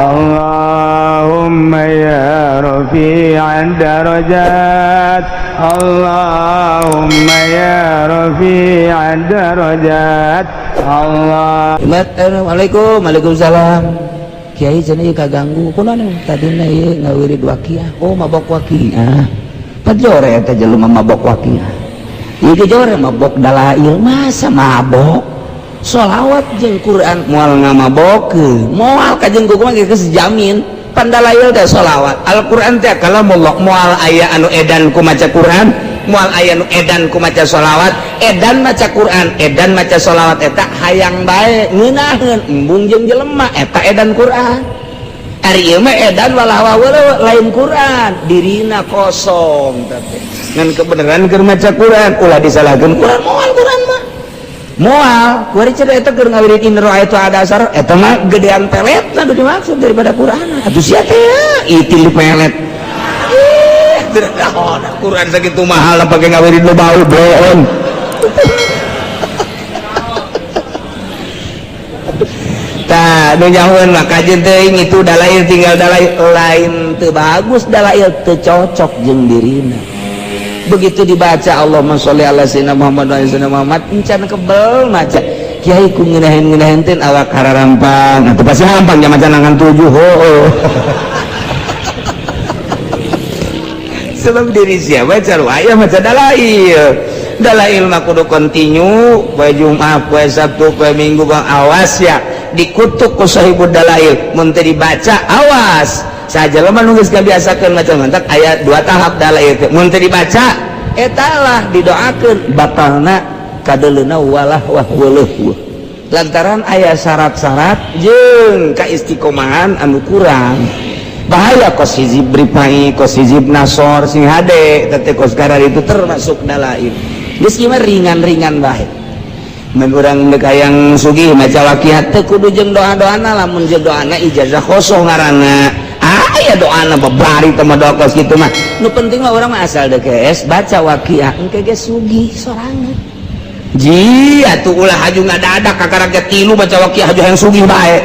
Allahumma ya rafi'ad darajat, Allahumma ya rafi'ad darajat. Allah. Assalamualaikum. Waalaikumsalam. Kiai cenah ieu kaganggu. Kunaon tadina ieu ngawirid waqiah? Oh, mabok waqiah. Pajore eta jelema mabok waqiah. Ieu ge jore mabok dalail, masa mabok? Sholawat jeung Quran moal ngamabokeun. Moal kajeng kumaha geus jamin. Pan dalail teh sholawat. Al-Quran teh kalamullah, moal aya anu edan ku maca Quran, moal aya nu edan ku maca sholawat. Edan maca Quran, edan maca sholawat eta hayang bae ngeunaheun embung jeung jelema eta edan Quran. Ari ieu mah edan walah walah lain Quran, dirina kosong teh. Ngan kebenaran keur maca Quran ulah disalahkeun Quran, moal Quran mah. Moal, kuari cenah eta keur ngawirid in ra'aitu ada asar eta mah gedean peletna nu dimaksud daripada Quran. Atuh sia teh itil pelet. Oh, Quran segitu mahal pakai ngawirid lu bau bloon. Tah nu nyahoeun mah kajeun teuing itu dalail tinggal dalail lain teu bagus, dalail teu cocok jeung dirina. Begitu dibaca Allahumma sholli ala sayyidina Muhammad wa ala sayyidina Muhammad encan kebel maca. Kiai ku ngeunaheun-ngeunaheun teh awak hararampang. Atuh pasti hampang jam maca nangan 7 heueuh. Sebab diri siapa aya maca dalail. Dalail mah kudu kontinu poe Jumat, poe Sabtu, poe Minggu, bang awas ya dikutuk ku sahibud dalail mun teu dibaca awas. Sajelema nu geus kabiasakeun maca mantak aya dua tahap dalail teh mun teu dibaca eta lah didoakeun batalna kadeuleuna walah wah weuleuh. Lantaran aya syarat-syarat jeung kaistiqomahan anu kurang. Bahaya kos hizib ripai, kos hizib nasor sing hade tete kos karar itu termasuk dalail. Geus ieu mah ringan-ringan bae. Mun urang deuk hayang sugih maca waqiah teu kudu jeung doa-doana, lamun jeung doana ijazah khosoh ngaranna. Aya doana babari teh mah doa kos kitu mah. Nu penting mah urang mah asal deuk geus baca waqiah engke ge sugih sorangan. Ji atuh ulah haju ngadadak kakara ge tilu maca waqiah haju hayang sugih bae.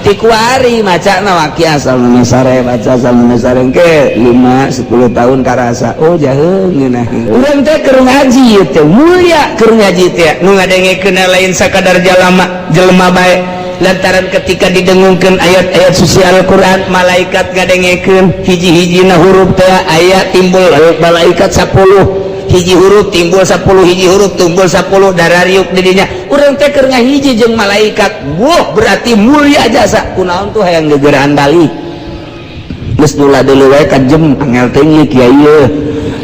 Tikuari maca na waqiah asal sare baca asal sare ke 5 10 tahun karasa oh jaheung ngeunaheun. Urang teh keur ngaji ieu teh mulia keur ngaji teh nu ngadengekeun lain sakadar jalama jelema bae lantaran ketika didengungkeun ayat-ayat suci Al-Qur'an malaikat ngadengekeun hiji-hijina huruf teh aya timbul malaikat 10 hiji huruf timbul 10 hiji huruf timbul 10 darariuk didinya urang teh keur ngahiji jeung malaikat. Wah berarti mulia jasa kunaon tuh hayang gegeraan balik geus nula deuleu wae ka jem angel teh ieu kiai ieu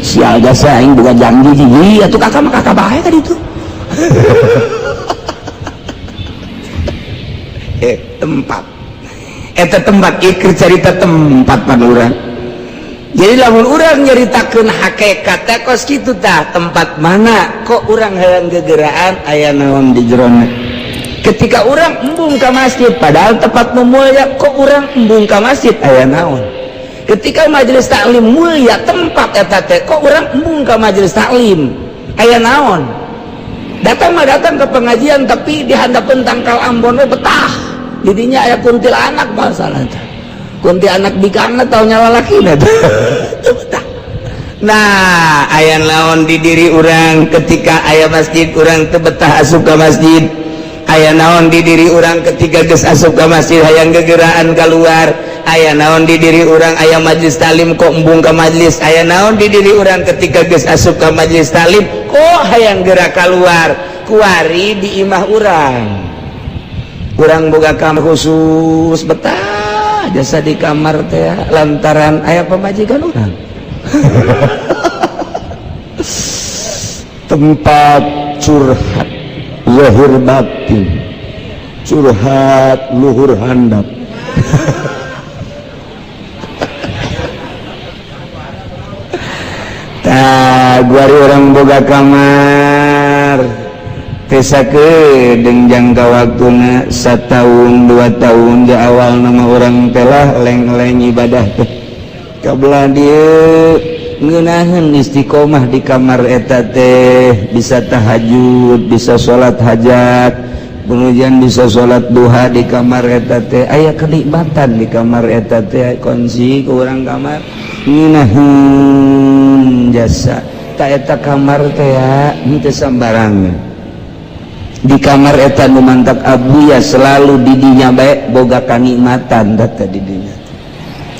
sial jasa aing boga janji hiji atuh kakak mah kakak bae ka ditu. Tempat eta tempat ieu keur carita tempat pan urang. Jadi lamun urang nyaritakeun hakikat teh kos kitu tah tempat mana kok urang hayang gegeraan aya naon di jerona. Ketika urang embung ka masjid padahal tempat nu mulia kok urang embung ka masjid aya naon. Ketika majelis taklim mulia tempat eta teh kok urang embung ka majelis taklim aya naon. Datang mah datang ke pengajian tapi di handapeun tangkal ambon we betah. Didinya aya kuntilanak masalah teh. Kunti anak bikangna tau nyala lalakina teu betah. Nah, aya naon di diri urang ketika aya masjid urang teu betah asup ka masjid. Aya naon di diri urang ketika geus asup ka masjid hayang gegeraan keluar. Aya naon di diri urang aya majelis taklim kok embung ka majelis. Aya naon di diri urang ketika geus asup ka majelis taklim kok hayang gerak keluar. Kuari di imah urang. Urang boga kamar khusus betah jasa di kamar teh lantaran aya pamajikan urang. Tempat curhat zahir batin, curhat luhur handap. Tah guari urang boga kamar tesa kedeng jangka waktuna setahun 2 tahun di awal nama orang telah leng-leng ibadah teh kabelah dieu ngeunaheun istiqomah di kamar eta teh bisa tahajud, bisa salat hajat, Pengujian bisa salat duha di kamar eta teh, aya kenikmatan di kamar eta teh, kunci ke urang kamar nginaheun jasa ta eta kamar teh ya henteu sambarangan. Di kamar eta nu mantak abuya selalu di dinya bae boga kanikmatan data di dinya.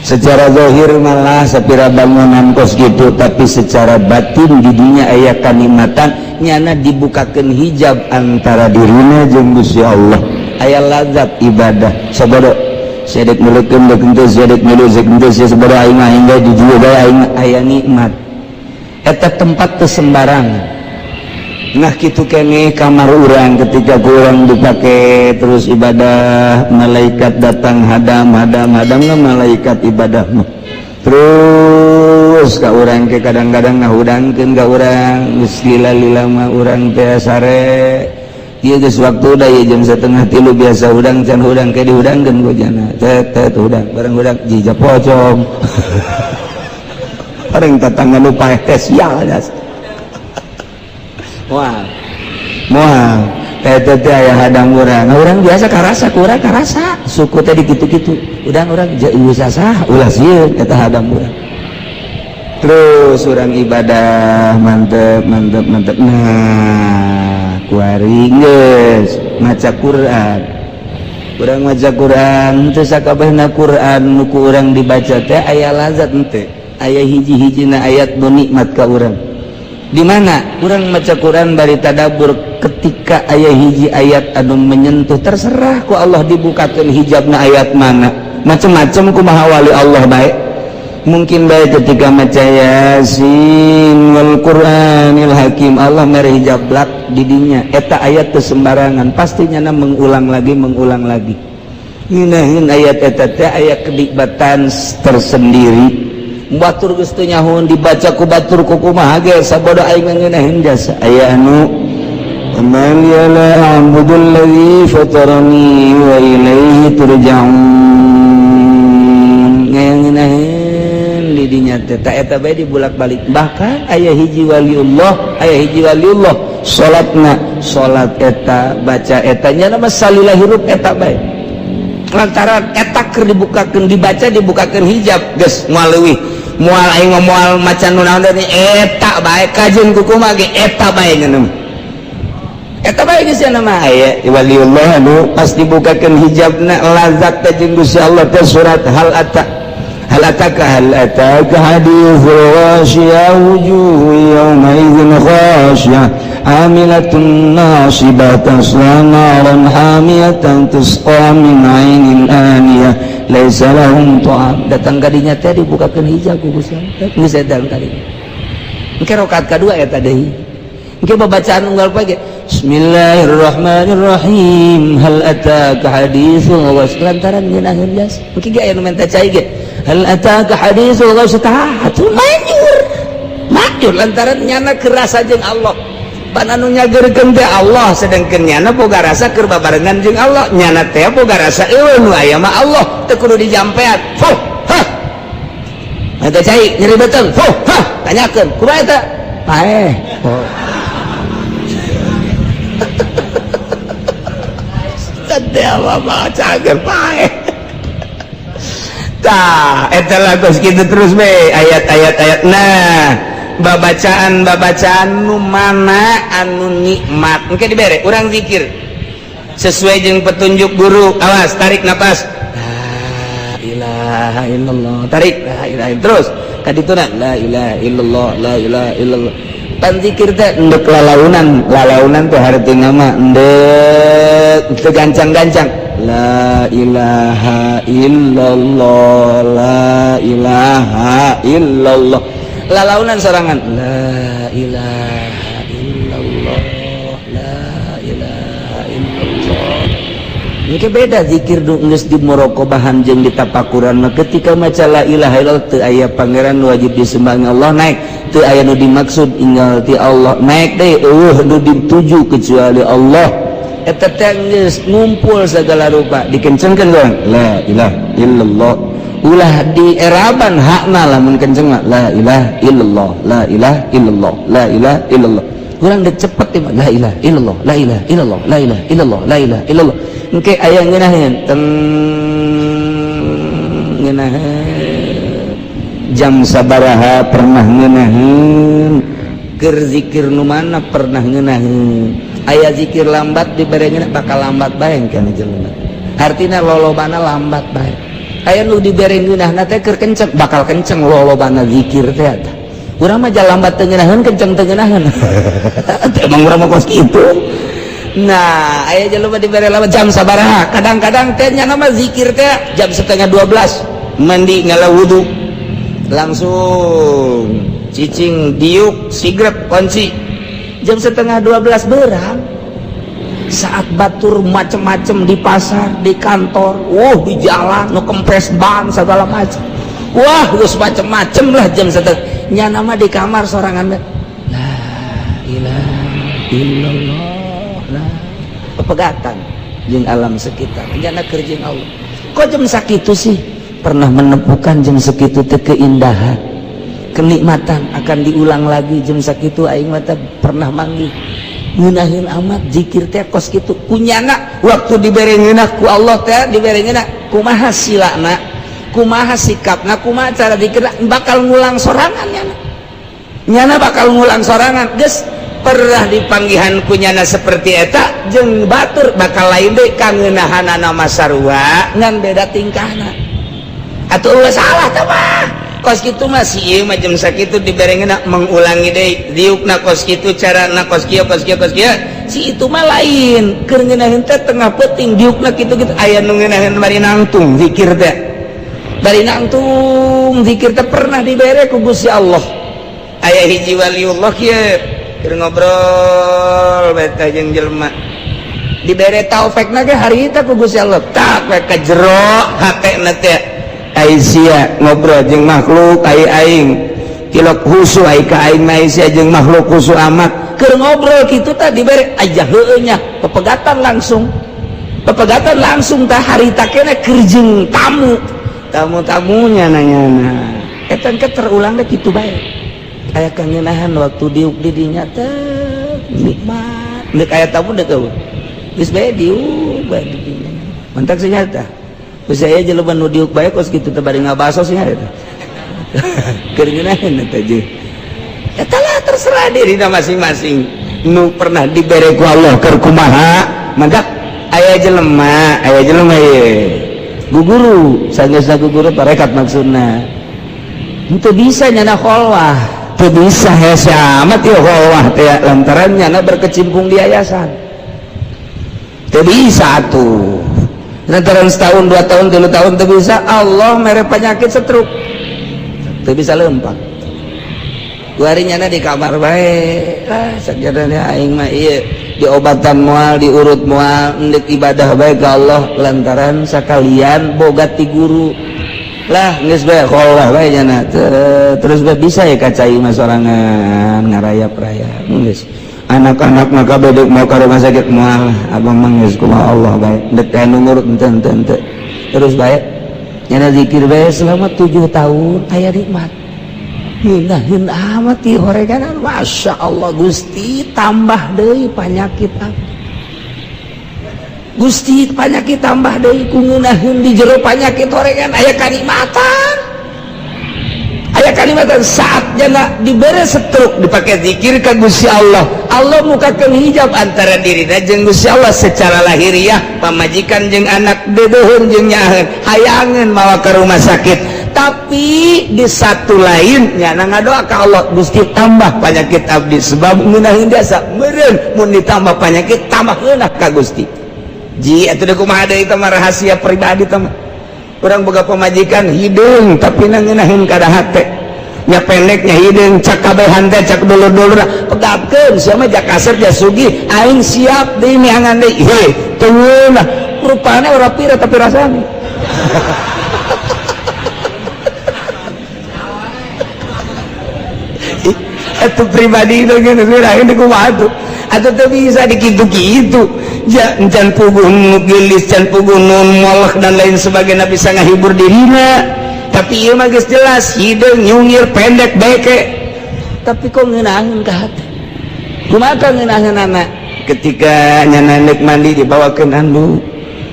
Secara zahir malah sapira bangunan kos gitu, tapi secara batin di dinya aya kanikmatan, nyana dibukakan hijab antara dirina jeung Gusti Allah, aya lazat ibadah. Sabodo sedek milukeun deuk henteu, sedek milu zeuk henteu, sabodo aing mah aing di dieu bae aing aya nikmat eta tempat teu sembarangan. Nah kitu keneh kamar urang ketika kurang dipakai terus ibadah, malaikat datang hadam hadam hadam lah malaikat ibadah mah terus ka urang ke kadang-kadang ngahudangkeun ka urang geus lila-lila mah urang teh sare ieu geus waktu da ieu jam 2:30 biasa hudang can hudang ke dihudangkeun ku jana teh teh hudang bareng hudang jija pocong bareng tetangga nu paeh teh sial jas. Wah, moal teh teh teh aya hadang urang. Urang biasa karasa, ku urang karasa. Suku teh dikitu-kitu. Udang urang usah sah, ulah sieun eta hadang urang. Terus urang ibadah mantep mantep mantep. Nah, kuari geus maca Quran. Urang maca Quran teu sakabehna Quran nu ku urang dibaca teh aya lazat henteu. Aya hiji-hijina ayat nu nikmat ka urang. Di mana urang maca Quran bari tadabbur ketika aya hiji ayat anu menyentuh, terserah ku Allah dibukakeun hijabna ayat mana, macem-macem kumaha wali Allah bae. Mungkin bae ketika maca Yasin wal Qur'anil Hakim Allah mere hijab blak di dinya, eta ayat teu sembarangan, pastinya na mengulang lagi mengulang lagi. Ngeunaheun ayat eta teh aya kenikmatan tersendiri. Batur geus teu nyahoun dibaca ku batur ku kumaha ge sabodo aing ngeunaheun jasa aya anu man ya la a'budul ladzi fatarani wa ilaihi turja'un, ngeunaheun di dinya teh ta eta bae dibulak-balik. Bahkan aya hiji waliullah, aya hiji waliullah salatna salat eta baca eta nya mah salila hirup eta bae, lantaran eta keur dibukakeun dibaca dibukakeun hijab geus moal leuwih moal aing mah moal maca nu naon deui eta bae kajeun ku kumaha ge eta bae ngeuneuh eta bae geus nya mah aya waliullah anu pas dibukakeun hijabna lazat teh jeung Gusti Allah teh surat hal ata hal ataka hal ataka haditsul ghasyiyah wujuhu yawma idzin khasyah amilatun nasibah tasla naran hamiyatan tusqa min ainin aniyah laisa lahum ta'am. Datang kadinya teh dibukakeun hijab ku Gusti Allah geus datang kadinya engke rakaat kadua eta deui engke babacaan unggal poe ge bismillahirrahmanirrahim hal ataka haditsul ghasyiyah lantaran ngeunaheun jas engke ge aya nu menta cai ge hal ataka haditsul ghasyiyah tah atuh manjur manjur lantaran nyana kerasa jeung Allah. Pan anu nyageurkeun teh Allah, sedangkeun nyana boga rasa keur babarengan jeung Allah, nyana teh boga rasa eueuh nu aya mah Allah teu kudu dijampean. Fuh hah eta cai nyeri beuteung, fuh hah tanyakeun kumaha eta paeh. Oh. Teh apa cager paeh. Tah eta lagu kitu terus be ayat-ayat ayat. Nah babacaan babacaan nu mana anu nikmat engke dibere urang zikir sesuai jeung petunjuk guru. Awas tarik napas la ilaha illallah, tarik la ilaha terus kadituna la ilaha illallah la ilaha illallah. Pan zikir teh endek lalaunan, lalaunan teh hartina mah endek teu gancang-gancang la ilaha illallah la ilaha illallah, lalaunan sorangan la ilaha illallah la ilaha illallah. Ini beda zikir geus di muraqabahan jeung di tapakuran mah ketika maca la ilaha illallah teu aya pangeran wajib disembah Allah naik, teu aya nu dimaksud inggal ti Allah naik deui, eueuh nu dituju kecuali Allah. Eta teh geus ngumpul segala rupa dikencengkeun urang la ilaha illallah, ulah di eraban hakna lamun kenceng mah la ilaha illallah la ilaha illallah la ilaha illallah. Urang dek cepet teh, la ilaha illallah, la ilaha illallah, la ilaha illallah, la ilaha illallah. Engke aya ngeunaheun teng ngeunaheun jam sabaraha pernah ngeunaheun, keur zikir nu mana pernah ngeunaheun. Aya zikir lambat dibere ngeunah, bakal lambat bae kana jelema, artina lolobana lambat bae. Aya nu dibere ngeunahna teh keur kenceng, bakal kenceng lolobana zikir teh. Eta urang mah lambat teu ngeunaheun, kenceng teu ngeunaheun. Emang urang mah kos kitu. Nah, aya jelema dibere lambat jam sabaraha, kadang-kadang teh nya mah zikir teh jam 11.30, mandi, ngala wudu, langsung cicing, diuk sigrep kunci, jam 11.30 berang, saat batur macem-macem di pasar, di kantor, wah, di jalan nu kempes ban segala macem, wah, geus macem-macem lah. Jam setengah nyana mah di kamar sorangan, la ilaha illallah lah, pepegatan jeung alam sekitar, nyana keur jeung Allah. Kok jam sakitu sih pernah menemukan jam segitu teh keindahan, kenikmatan akan diulang lagi? Jam sakitu aing mah pernah manggih ngeunaheun amat zikir teh kos kitu. Kunyana waktu dibere ngeunah ku Allah teh, dibere ngeunah, kumaha silana, kumaha sikapna, kumaha cara zikir, bakal ngulang sorangan nyana. Nyana bakal ngulang sorangan. Geus pernah dipanggihan ku nyana seperti eta jeung batur bakal lain deui kangeunahanana mah, sarua ngan beda tingkahna. Atau ulah salah teh mah, kos kitu mah si ieu mah jam sakitu dibere ngeunah mengulangi deui diukna kos kitu, carana kos kieu, kos kieu, kos kieu. Si itu mah lain, keur ngeunaheun teh tengah peuting diukna kitu-kitu. Aya nu ngeunaheun bari nangtung zikir teh, bari nangtung zikir teh pernah dibere ku Gusti Allah. Aya hiji waliullah kieu keur ngobrol bae jeung jelema, dibere taufekna ge harita ku Gusti Allah, tak we ka jero hatena teh, ai sia ngobrol jeung makhluk, ai aing tilok husu, ai ka aing mah sia jeung makhluk husu amat. Keur ngobrol kitu tah dibere aja heueuh nya, pepegatan langsung, pepegatan langsung tah harita kene keur jeung tamu, tamu-tamunya nanya. Nah, eta ke terulang deh kitu bae, aya kangeunahan waktu diuk di dinya teh nikmat. Deuk aya tamu, deuk eueuh, geus bae diuk bae di dinya. Mantak sih nyata geus aya jelema nu diuk bae kos kitu teh bari ngabaso sih eta keur ngeunaheun eta jeung eta lah. Terserah dirina masing-masing nu pernah dibere ku Allah keur kumaha. Mantak aya jelema, aya jelema ye guguru, sanggeusna guguru tarekat, maksudna teu bisa nyana kholwah, teu bisa, hese amat ieu kholwah teh, lantaran nyana berkecimpung di yayasan. Teu bisa tuh, lantaran setahun, 2 tahun, 3 tahun teu bisa. Allah mere penyakit stroke, teu bisa lempang. Kuari nyana di kamar bae lah, sakjadana aing mah ieu diobatan moal, diurut moal, endek ibadah bae ka Allah, lantaran sakalian boga ti guru lah. Geus bae kholwah bae nyana, terus bae bisa ya ka cai mah sorangan ngarayap-rayap. Geus anak-anak maka bedek mau ke rumah sakit, moal, abang mah geus kumaha Allah bae, ndek anu ngurut henteu henteu henteu. Terus bae nyana zikir bae selama 7 tahun, aya nikmat ngeunaheun amat ti horeganan. Masya Allah, Gusti, tambah deui panyakit abdi. Gusti, panyakit tambah deui. Ku ngeunaheun di jero panyakit horegan aya kanikmatan, aya kanikmatan. Saat jana dibere stroke, dipakai zikir ka Gusti Allah, Allah mukakeun hijab antara dirina jeung Gusti Allah. Secara lahiriah pamajikan jeung anak deudeuheun jeung nyaaheun, hayangeun mawa ke rumah sakit, tapi di satu lain nyana ngadoa ka Allah, Gusti, tambah penyakit abdi, sebab ngeunaheun jasa meureun mun ditambah penyakit tambah ngeunah ka Gusti. Ji atuh kumaha deui, eta mah rahasia pribadi teh mah. Urang boga pamajikan hideung tapi ngeunaheun kada hate nya, pendeknya hideung, cak kabehan teh, cak dulur-dulur, pegatkeun sia mah, jak kasep ja sugih, aing siap deui miangan deui. Heh, teu ngeunah rupane, ora pira tapi rasane. Itu pribadi itu gitu, ini kumaha tuh atau tuh bisa dikitu-kitu can puguh nu gelis, can puguh nu molek dan lain sebagainya, bisa ngahibur dirina. Tapi ieu mah geus jelas hideung, nyungir, pendek, beke, tapi kok ngeunaheun ka hati. Kumaha ngeunah-ngeunahna ketika nyana nek mandi dibawakeun anduk,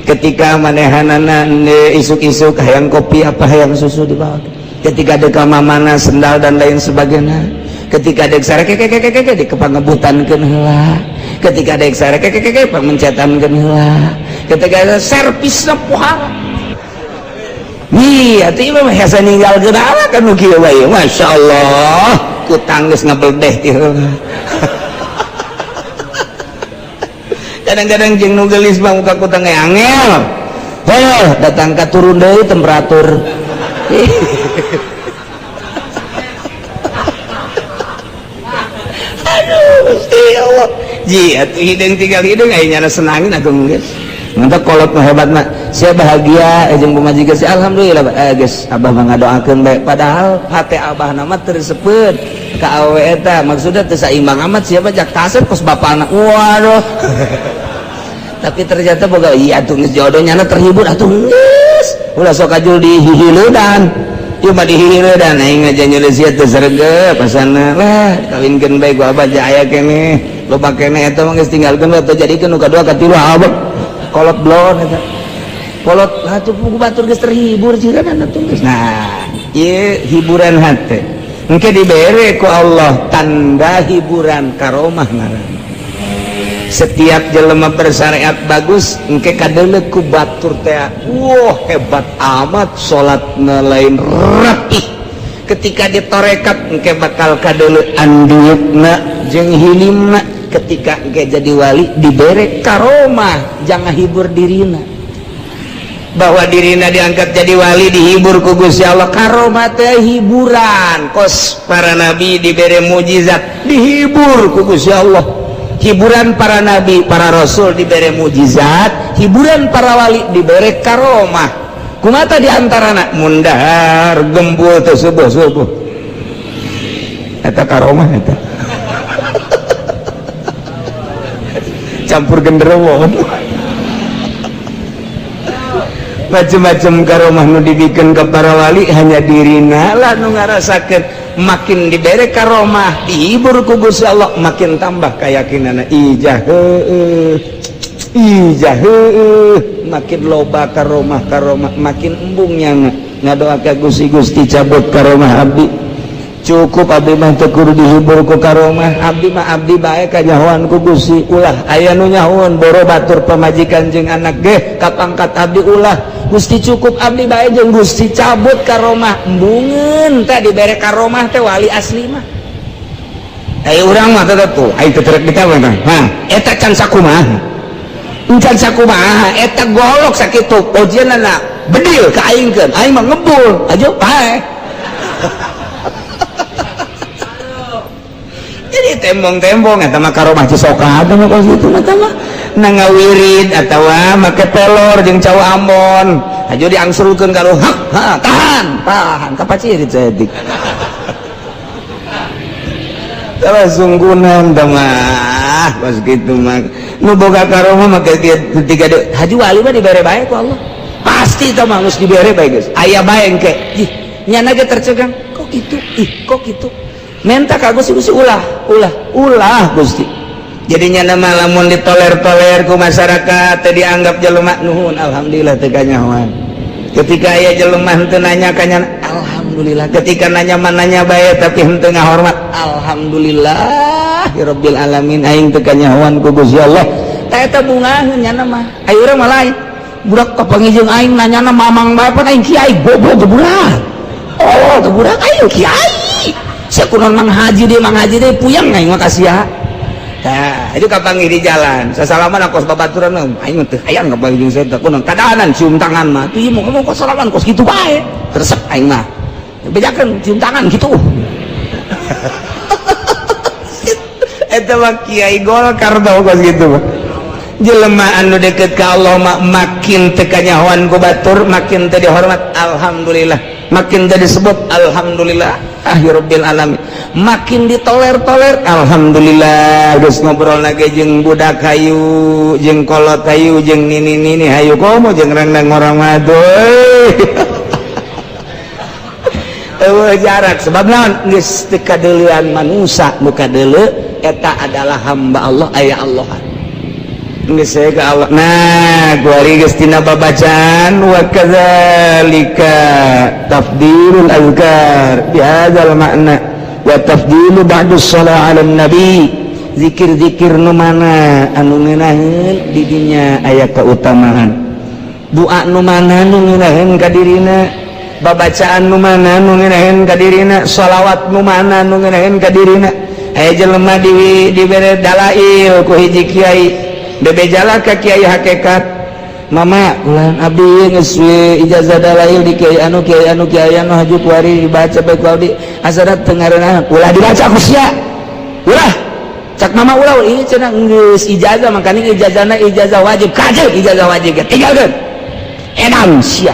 ketika manehanana isuk-isuk hayang kopi apa hayang susu dibawa, ketika dek mamana sendal dan lain sebagainya, ketika dek sare kekekekeke di kepangebutankeun heula, ketika dek sare kekekeke pamencetankeun heula, ketika servisna pohara. Ih, atuh ieu mah hese ninggalkeun ala kan nu kieu bae. Masyaallah, kutang geus ngabeldeh ti heula. Kadang-kadang jeung nu geulis mah muka kutang ge angel. Heuh, datang ka turun deui temperatur. Aduh, Gusti Allah. Ji, atuh hideung tinggal hideung aya nyana senangin atuh geus. Mantap kolot mah hebat mah. Sia bahagia jeung pamajikan sia alhamdulillah geus abah mah ngadoakeun bae padahal hate abah na mah teu resepeun ka awewe eta maksudna teu saimbang amat sia mah jak kasep kos bapana. Waduh. Tapi ternyata boga iya atuh geus jodoh nyana terhibur atuh geus. Ulah sok kajul dihihileudan. Ieu mah dihihileudan aing ngajanyeuleuh sia teu sregep pasana lah kawinkeun bae ku abah ja aya keneh. Loba keneh eta mah geus tinggalkeun we teu jadikeun nu kadua katilu abah. Kolot blon eta. Kolot atuh pugu batur geus terhibur jiran atuh geus. Nah, ieu hiburan hate. Engke dibere ku Allah tanda hiburan karomah ngaranna. Setiap jelema bersyariat bagus engke kadeuleu ku batur teh. Wah, hebat amat salatna lain rapih. Ketika ditorekat engke bakal kadeuleu andiukna jeung hilimna. Ketika engke jadi wali dibere karomah jangan hibur dirina, bahwa dirina diangkat jadi wali dihibur ku Gusti Allah. Karomah teh hiburan, kos para nabi dibere mukjizat dihibur ku Gusti Allah. Hiburan para nabi, para rasul dibere mukjizat, hiburan para wali dibere karomah. Kumata diantarana mundahar gembul teh subuh-subuh eta karomah eta. Campur genderuwo macem-macem karomah nu dibikin ke para wali hanya dirina lah nu ngarasakeun. Makin dibere karomah dihibur ku Gusti Allah makin tambah keyakinanna. Ijah heueuh, ijah heueuh, makin loba karomah karomah makin embungnya ngadoa ka Gusti, Gusti cabut karomah abdi, cukup abdi mah teu kudu dihibur ku karomah, abdi mah abdi bae kanyahoan ku Gusti. Ulah aya nu nyahoan boro batur pamajikan jeung anak ge kapangkat abdi ulah Gusti, cukup abdi bae jeung Gusti cabut karomah. Embungeun teh dibere karomah teh wali asli mah. Ai urang mah teh tuh ai teu terek ditawa tah. Hah, eta can sakumaha? Can sakumaha eta golok sakitu ojeunana bedil ka aingkeun, aing mah ngebul aja pae. Jadi tembong-tembong eta mah karomah cisoka mah kos kitu mah mah na ngawirid atawa make pelor jeung cau ambon aja diangsurkeun ka hak ha tahan tahan kapacirit saeutik. Salah sungguhan teh mah kos kitu mah nu boga karomah make ketika haji wali mah dibere bae ku Allah pasti teh mah geus dibere bae geus aya bae engke ih nyana ge tercegang kok kitu ih kok kitu menta ka Gusti, Gusti ulah ulah ulah Gusti. Jadinya nama lamun ditoler-toler ku masyarakat teh dianggap jelema nuhun alhamdulillah teu kanyahoan. Ketika aya jelema henteu nanya ka nyana alhamdulillah, ketika nanya mananya bae tapi henteu ngahormat alhamdulillah ya rabbil alamin aing teu kanyahoan ku Gusti Allah. Tah eta bungaheun nyana mah. Ayo urang mah lain. Budak kapanggih jeung aing nanyana mamang bae pan aing kiai goblok geburak. Oh geburak aing kiai. Sia kunaon mang haji deui mang haji deui puyeng aing mah ka sia. Tah, itu kapanggih di jalan. Sasalaman kos babaturan aing mah teu hayang kapanggih jeung sia teh kunaon kadahanan cium tangan mah. Tuh ieu mah ngomong kos salaman kos kitu bae. Resep aing mah. Bejakeun cium tangan kitu. Eta mah kiai Golkar tau kos kitu mah. Jelema anu deket ka Allah mah makin teu kanyahoan ku batur, makin teu dihormat alhamdulillah, makin teu disebut alhamdulillah rabbil alamin, makin ditoler-toler alhamdulillah. Geus ngobrol lagi jeung budak hayu, jeung kolot hayu, jeung nini-nini hayu komo jeung rendang orang madu. Eueuh jarak sebab naon geus teu kadeuleuan manusa nu kadeuleu Eta adalah hamba Allah, aya Allah. Geus ka Allah. Nah, kuari geus tina babacaan wa kadzalika tafdilul azkar bi hadzal makna wa tafdilu ba'du shalah 'ala nabi. Zikir-zikir nu mana anu ngeunaheun di dinya aya keutamaan, doa nu mana nu ngeunaheun ka dirina, babacaan nu mana nu ngeunaheun ka dirina, shalawat nu mana nu ngeunaheun ka dirina. Aya jelema di dibere dalail ku hiji kiai, bebejalah ka kiai hakikat, "Mama, ulah, abdi geus we ijazah dalail di kiai anu, kiai anu, kiai anu, haju kuari dibaca bae ku abdi." Asana teu ngareunah, "Ulah dibaca ku sia, ulah." Cak mama, "Ulah, ini cenah geus ijazah, makanya ijazahna ijazah wajib." Kajeun ijazah wajib ge tinggalkeun, edan sia.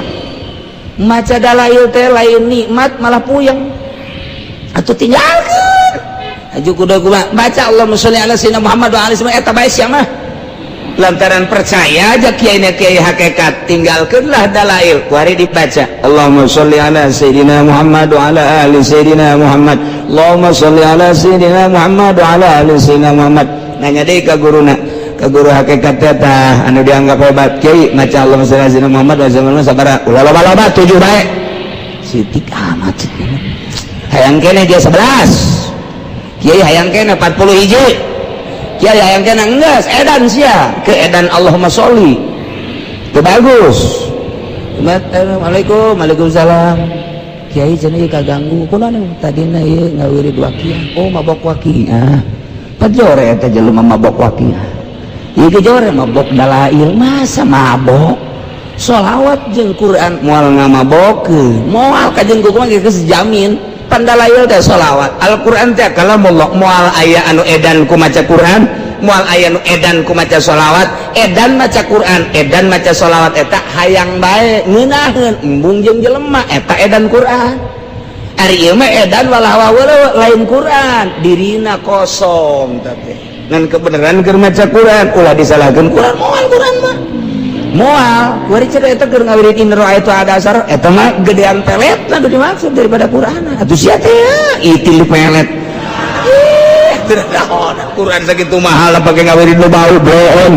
Maca dalail teh lain nikmat, malah puyeng atuh. Tinggalkeun, haju kudu kumaha baca Allahumma sholli ala sayyidina Muhammad wa alihi, eta bae sia mah. Lantaran percaya aja kiai, kiai hakikat, tinggalkanlah dalail, kuari dibaca Allahumma sholli ala sayyidina Muhammad wa ala ali sayyidina Muhammad, Allahumma sholli ala sayyidina Muhammad wa ala ali sayyidina Muhammad. Nanya deui ka guruna, ka guru hakikat teh anu dianggap hebat, "Kiai, maca Allahumma sholli ala sayyidina Muhammad wa ala sabaraha?" "Ulah loba-loba, 7 bae." Sitik amat, hayang kene dia 11, kiai, hayang kene 40 hiji, kiai, hayang kene. Enggeus, edan sia ke edan. Allahumma sholli itu bagus. "Assalamualaikum." "Waalaikumsalam, kiai." "Cenah ieu kaganggu." "Kunaon?" "Tadina ieu ngawirid waqiah." "Oh, mabok waqiah." Pajore eta jelema mabok waqiah. Ieu ge jore mabok dalail. Masa mabok sholawat jeung Quran? Moal ngamabokeun, moal kajeun kumaha geus jamin. Pandalail teh sholawat, Al-Quran teh kalamullah, moal aya anu edan ku maca Quran, moal aya anu edan ku maca sholawat. Edan maca Quran, edan maca sholawat, eta hayang bae ngeunaheun embung jeung jelema, eta edan Quran. Ari ieu mah edan walah lain Quran, dirina kosong teh ngan kebenaran keur maca Quran. Ulah disalahkeun Quran, moal Quran mah moal. Kuari cenah eta keur ngawirid in ra'aitu ada asar, eta mah gedean pelet lah dimaksud daripada Quran. Atuh sia teh itil pelet. Ih, teu naon Quran sakitu mahal pake ngawirid nu bau bloon.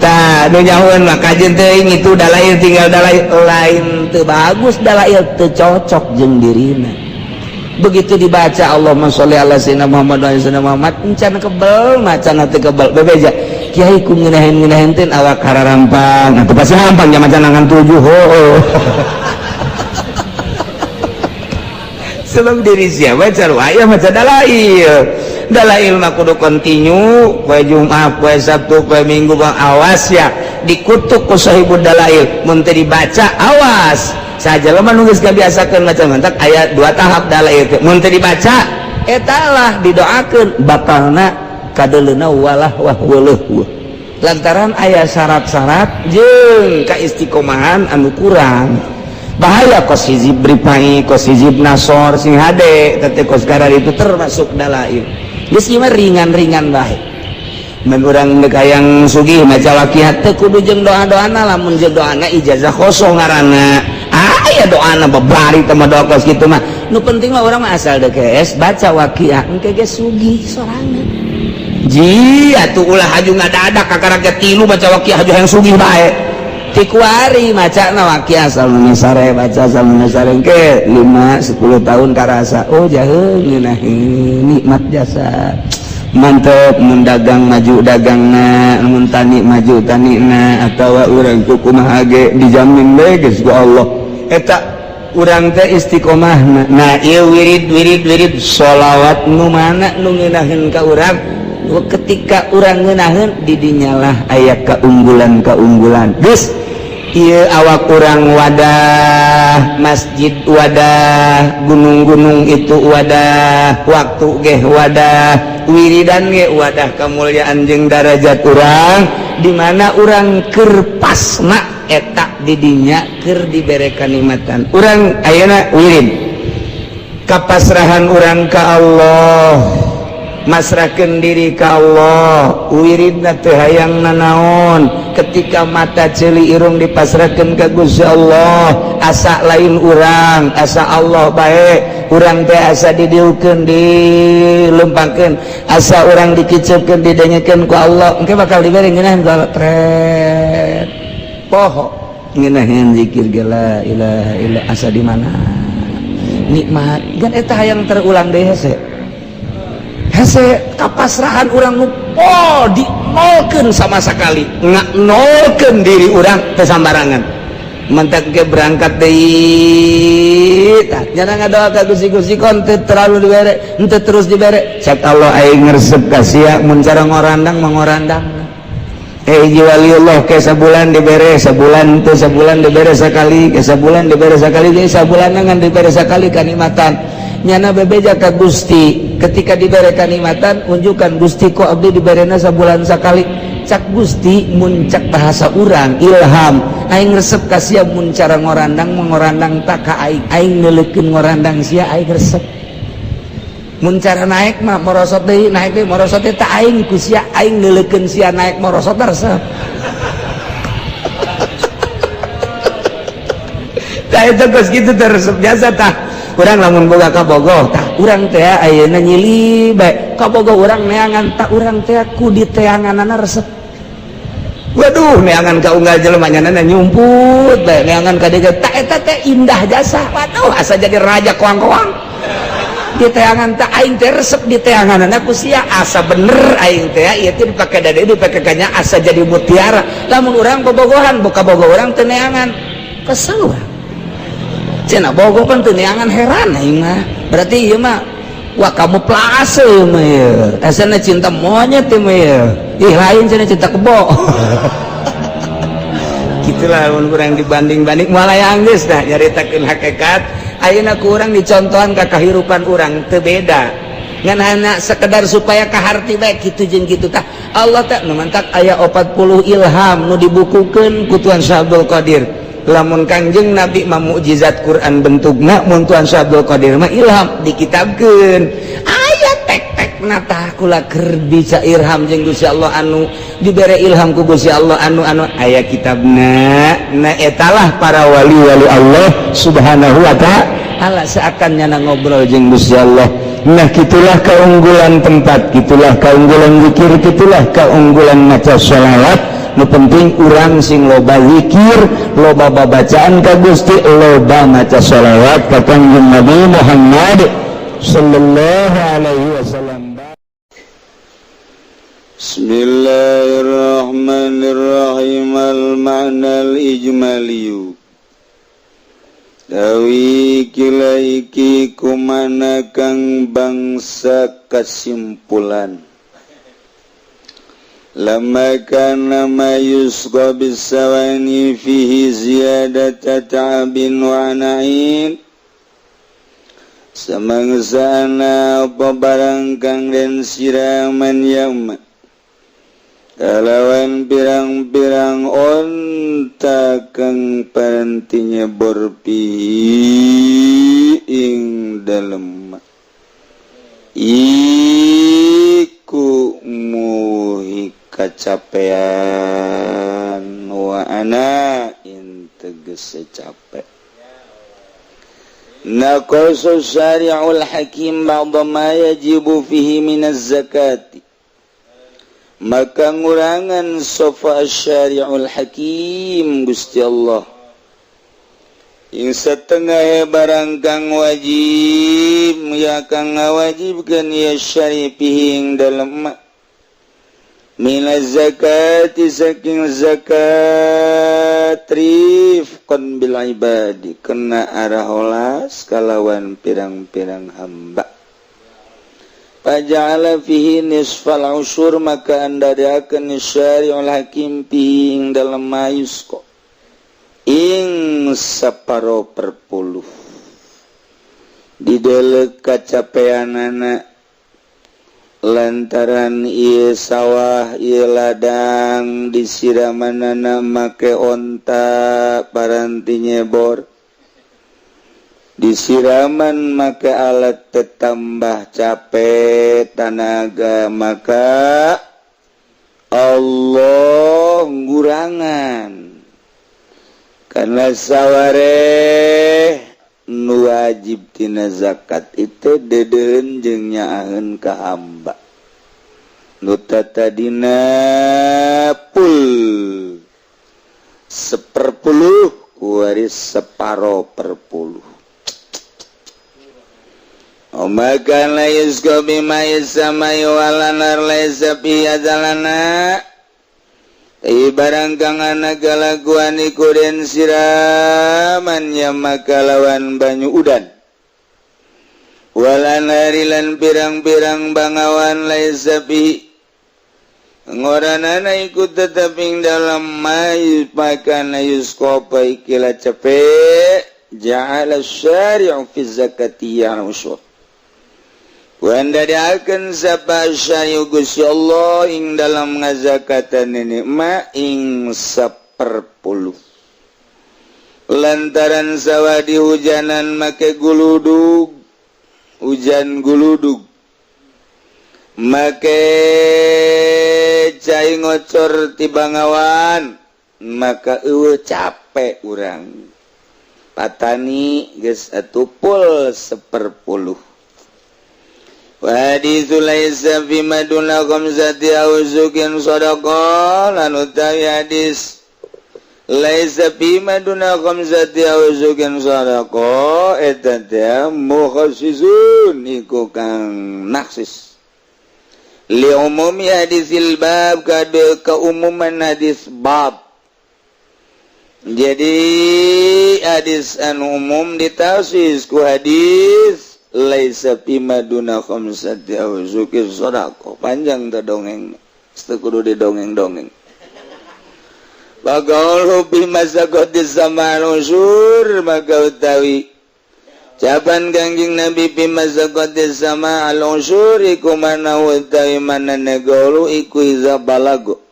Tah nu nyahoeun mah kajeun teuing itu dalail, tinggal dalail. Lain teu bagus dalail, teu cocok jeung dirina. Begitu dibaca Allahumma sholli ala sayyidina Muhammad wa ala sayyidina Muhammad, encan kebel macan teu kebel. Bebeja, "Kiai, ku ngeunaheun-ngeunaheun teh awak hararampang." Atuh pasti hampang nya macan ngan 7. Heuh, sebab diri siapa aya maca dalail. Dalail mah kudu kontinu, poe Jumat, poe Sabtu, poe Minggu. Bang, awas ya, dikutuk ku sahibud dalail mun teu dibaca. Awas saja jelema nu geus kabiasakeun maca. Mantak aya dua tahap dalail teh, mun teu dibaca eta lah didoakeun bakalna kadeleuna walah wah weuleuh, lantaran aya syarat-syarat jeung kaistiqomahan anu kurang. Bahaya kos hizib Rifai, kos hizib Nasor, sing hade tete kos karar itu termasuk dalail. Geus ieu mah ringan-ringan bae. Mun urang deuk hayang sugih maca waqiah teu kudu jeung doa-doana. Lamun jeung doana ijazah kosong ngaranna. Aya doana babari teh mah, doa kos kitu mah. Nu penting mah urang mah asal deuk baca waqiah, engke ge sugih sorangan. Ji atuh ulah haju ngadadak kakara ge tilu baca waqiah haju hayang sugih bae. Tikuari maca na waqiah asal sare, baca asal sare ke 5 10 tahun karasa, oh jaheung ngeunaheun nikmat jasa mantep. Mun dagang maju dagangna, mun tani maju tanina, atawa urang kumaha ge dijamin bae geus ku Allah eta urang teh istiqomahna. Nah, ieu wirid wirid wirid sholawat nu mana nu ngeunaheun ka urang, ketika urang ngeunaheun di dinyalah aya keunggulan-keunggulan. Geus ieu awak urang wadah, masjid wadah, gunung-gunung itu wadah, waktu ge wadah, wiridan ge wadah kemuliaan jeung darajat urang. Di mana urang keur pasna eta didinya keur dibere kanikmatan. Urang ayeuna wirid kapasrahan urang ka Allah. Masrahkeun diri ka Allah, wiridna teu hayang nanaon. Ketika mata, ceuli, irung dipasrahkeun ka Gusti Allah, asa lain urang, asa Allah bae. Urang teh asa didiukeun, dilempangkeun, asa urang dikiceupkeun, didengekeun ku Allah. Engke bakal dibere ngeunaheun ku Allah tret poho ngeunaheun zikir ge, la ilaha illa, asa di mana nikmat gan. Eta hayang terulang deui, hese hese kapasrahan urang nu pol, dinolkeun sama sekali, nolkeun diri urang teu sambarangan. Mentak ke berangkat deui, tah nyana ngadoa ka Gusti, Gusti, kon teu terlalu dibere, henteu terus dibere. Cek Allah, aing resep ka sia mun cara ngorandang mangorandang. Hiji waliullah ke sabulan dibere, sabulan teu, sabulan dibere sakali, ke sabulan dibere sakali, jadi sabulan ngan dibere sakali kanikmatan. Nyana bebeja ka Gusti ketika dibere kanikmatan, unjukan, "Gusti, kok abdi diberena sabulan sakali?" Cak Gusti, mun cak bahasa urang ilham, "Aing resep ka sia mun cara ngorandang mengorandang tak ka aing. Aing neuleukeun ngorandang sia, aing resep. Mun cara naik mah merosot deui, naik deui, merosot deui, tak aing ku sia, aing neuleukeun sia naik merosot resep." Tah, itu geus kitu teh resep jasa. Tah, urang lamun boga kabogoh, tah urang teh ayeuna nyili bae kabogoh urang neangan, tah urang teh ku diteanganana resep. Waduh, neangan ka unggal jelema nyana nyumput bae, neangan ka dieu, tah eta teh indah jasa. Waduh, asa jadi raja koang-koang di teangan. Tak aing teh resep di teangan ku sia, asa bener aing teh ieu teh dipake dade, dipake kanya, asa jadi mutiara. Lamun urang bobogohan, boga bogo urang teu neangan, kesel urang. Cenah bogo kan teu neangan, heran aing mah. Berarti ieu mah, wah, kamu plase ieu mah, ieu asana cinta monyet ieu mah ieu. Ih, lain cenah, cinta kebo. Gitulah mun kurang dibanding-banding malah yang geus dah nyaritakeun hakikat. Ayeuna ku urang dicontohan ka kahirupan urang teu beda, ngan hanya sekedar supaya kaharti bae kitu jeung kitu. Tah, Allah teh nu mantak aya 40 ilham nu dibukukeun ku Tuan Syekh Abdul Qadir. Lamun Kangjeng Nabi mah mukjizat Quran bentukna, mun Tuan Syekh Abdul Qadir mah ilham dikitabkeun, aya tek-tekna. Tah, kula keur bisa ilham jeung Gusti Allah, anu dibere ilham ku Gusti Allah, anu anu aya kitabna. Nah, etalah para wali-wali Allah Subhanahu wa Ta'ala, seakan nyana ngobrol jeung Gusti Allah. Nah, gitulah keunggulan tempat, gitulah keunggulan zikir, gitulah keunggulan maca sholawat. Nu penting urang sing loba zikir, loba babacaan ka Gusti, loba maca sholawat ka Kangjeng Nabi Muhammad sallallahu alaihi wasallam. Bismillahirrahmanirrahim. Al-ma'na al-ijmaliyu. Dawi kila iki kumana kang bangsa kesimpulan. Lama kana ma yusqa bisawani fihi ziyadata ta'abin wa na'in. Samangsana apa barang kang den siraman yauma kalawan pirang-pirang onta kang paranti nyebor fihi ing dalem iku muhi kacapean wa ana in tegese capek. Naqasu syari'ul hakim ba'da ma yajibu fihi minaz zakati. Maka ngurangan sofa syari'ul hakim Gusti Allah ing setengah barang kang wajib, ya kang ngawajibkeun ya syari fihi ing dalem minaz zakati saking zakat, rifqan bil ibadi kena arah olas kalawan pirang-pirang hamba. Faja'ala fihi nisfal usur, maka andadakeun syari'ul hakim fihi ing dalem mayusko ing saparo perpuluh didelek kacapeanana lantaran ieu sawah, ieu ladang disiramanana make onta paranti nyebor. Disiraman maka alat tetambah capek tanaga, maka Allah ngurangan karena saware nu wajib tina zakat itu dedeun jeung nyaaheun ka hamba nu tatadina pul seperpuluh kuwaris separo perpuluh. Maka la yusqa bima samai wala nar laisa fi azalana barang kang ana kalakuan iku den siraman ya maka lawan banyu udan wala nari lan pirang-pirang bangawan laisa fi ngoranana iku tetep ing dalam mai pakana yusqa pa ikilah cepek ja'ala syari'u fi zakati ya usyur. Wanda diakan sapa syari'u Gusti Allah ing dalam ngazakatan ini ma ing saperpuluh lantaran sawah di hujanan make guludug hujan guludug make cai ngocor ti bangawan maka eueuh capek urang patani geus atuh pul seperpuluh. Wa haditsu laisa fi maduna khamsati awsuqin sadaqah lan utawi hadis laisa fi maduna khamsati awsuqin sadaqah eta teh mukhassisun iku kang naksis li umumi hadisil bab kade keumuman hadis bab. Jadi hadis anu umum ditafsir ku hadis laisa fima duna khamsati awsuqin sadaqah. Panjang teh dongeng, teu kudu didongeng-dongeng. Bagaul bima saqatis sama usur maka utawi capan Kangjeng Nabi bima saqatis sama al usur iku mana utawi mana negaulu iku iza balago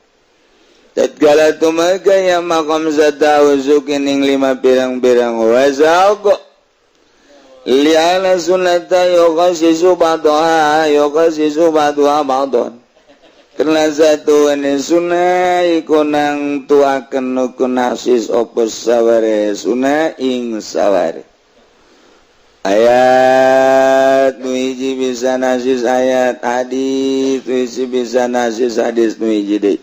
tatkala tumaga ya maqam zata awsuqin ing lima pirang-pirang wazago li'ana sunnata yukhasisu ba'daha yukhasisu ba'daha ba'dan karena satu ini sunnah iku nang tuaken iku nasis opo saware sunnah ing saware ayat nu hiji bisa nasis ayat hadis nu hiji bisa nasis hadis nu hiji deui.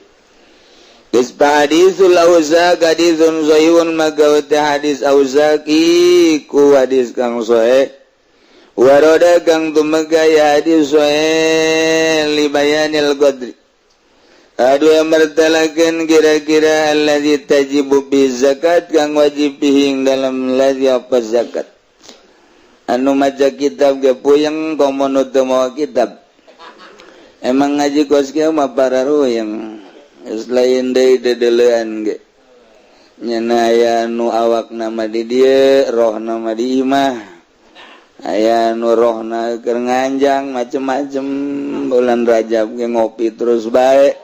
Hadisul Auzaq haditsun sahihun maka hadis Auzaq iku hadis kang sahih waroda kang tumega ya hadis sahih li bayanil qadri adu mertalakeun kira-kira allazi tajibu bi zakat kang wajib bihi dalam ladzi apa zakat anu maca kitab ge puyeng komo nu teu mawa kitab emang ngaji kos kieu mah pararuyeng lain deui dedelean ge nyana aya nu awak nama di dieu rohna mah di imah aya nu rohna keur nganjang macem-macem bulan Rajab ge ngopi terus bae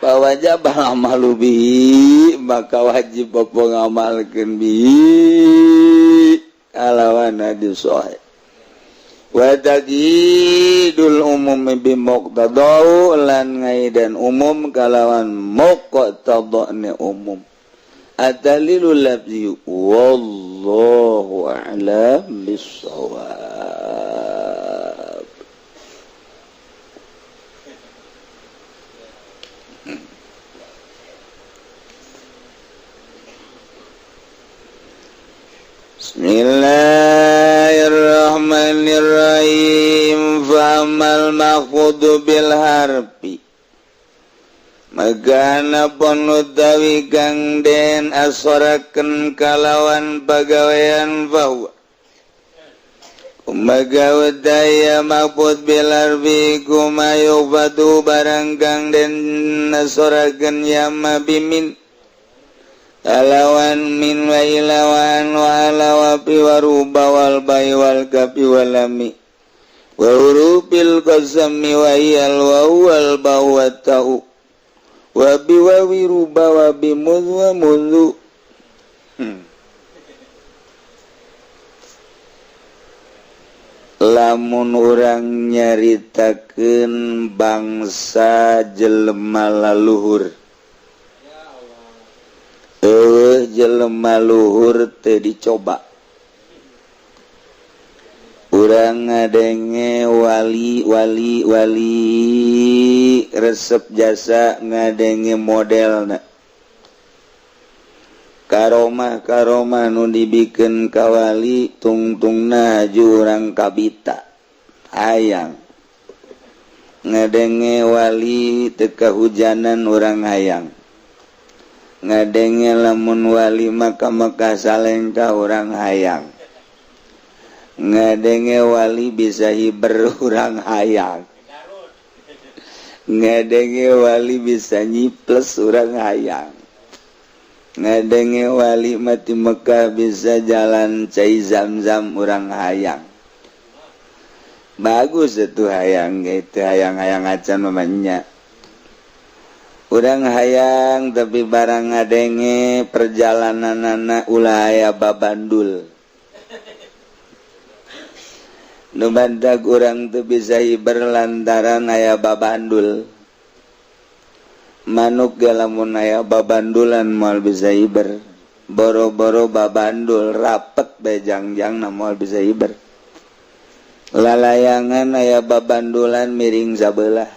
wajib amalu bihi maka wajib apa ngamalkeun bihi kalawan hadis sahih wa taqidul umum bi muqtadau lan ngaidan umum kalawan muqtadane umum adalilul lafzi wallahu a'lam bissawab. Bismillahirrahmanirrahim. Fa'amal makhudhu bil harbi magana pun utawi kang den asoraken kalawan pagawean fahuwa kumaga udaya mahfud bil harbi kuma yufadu barang kang den asoraken yama bimin alawan min wa ilawan wa ala wa fi wa ruba wal bai wal kafi wal lami wa hurufil qasami wa hiyal wa wal ba wa ta'u wa bi wa wi ruba wa bi mudh wa mudhu. Lamun urang nyaritakeun bangsa jelema laluhur, euweuh jelema luhur teu dicoba. Urang ngadenge wali wali wali, resep jasa ngadenge modelna, karomah karomah nu dibikin kawali, tungtungna jurang kabita hayang ngadenge wali teu kahujanan, urang hayang ngadenge lamun wali maka maka salengka, urang hayang ngadenge wali bisa hiber, urang hayang ngadenge wali bisa nyiples, urang hayang ngadenge wali mati Mekah bisa jalan cai zam-zam, urang hayang. Bagus itu hayang gitu, hayang-hayang acan mamanya urang hayang. Tapi barang ngadenge perjalanan anak ulah aya babandul nu bandag, urang tuh bisa hiber lantaran aya babandul. Manuk ge lamun aya babandulan moal bisa hiber, boro-boro babandul rapet bejangjang na moal bisa hiber. Lalayangan aya babandulan miring sabelah,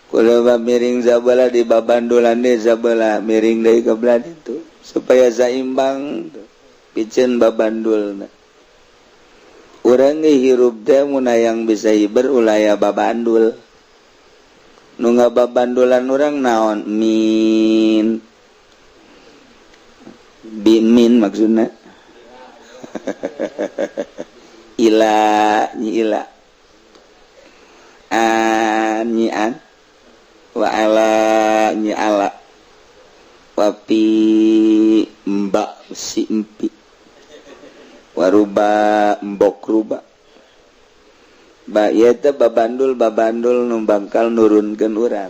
kudu miring sabelah, di babandulan deui sabelah, miring deui ke belah itu supaya saimbang piceun babandulna. Urang ge hirup teh mun hayang bisa hiber, ulah aya babandul. Nu ngababandulan urang naon? Min bimin maksudna ila nyi ila an nyi an wa ala nyi ala wapi mbak si empi waruba mbok ruba ba ieu teh babandul babandul nu bangkal nurunkeun urang.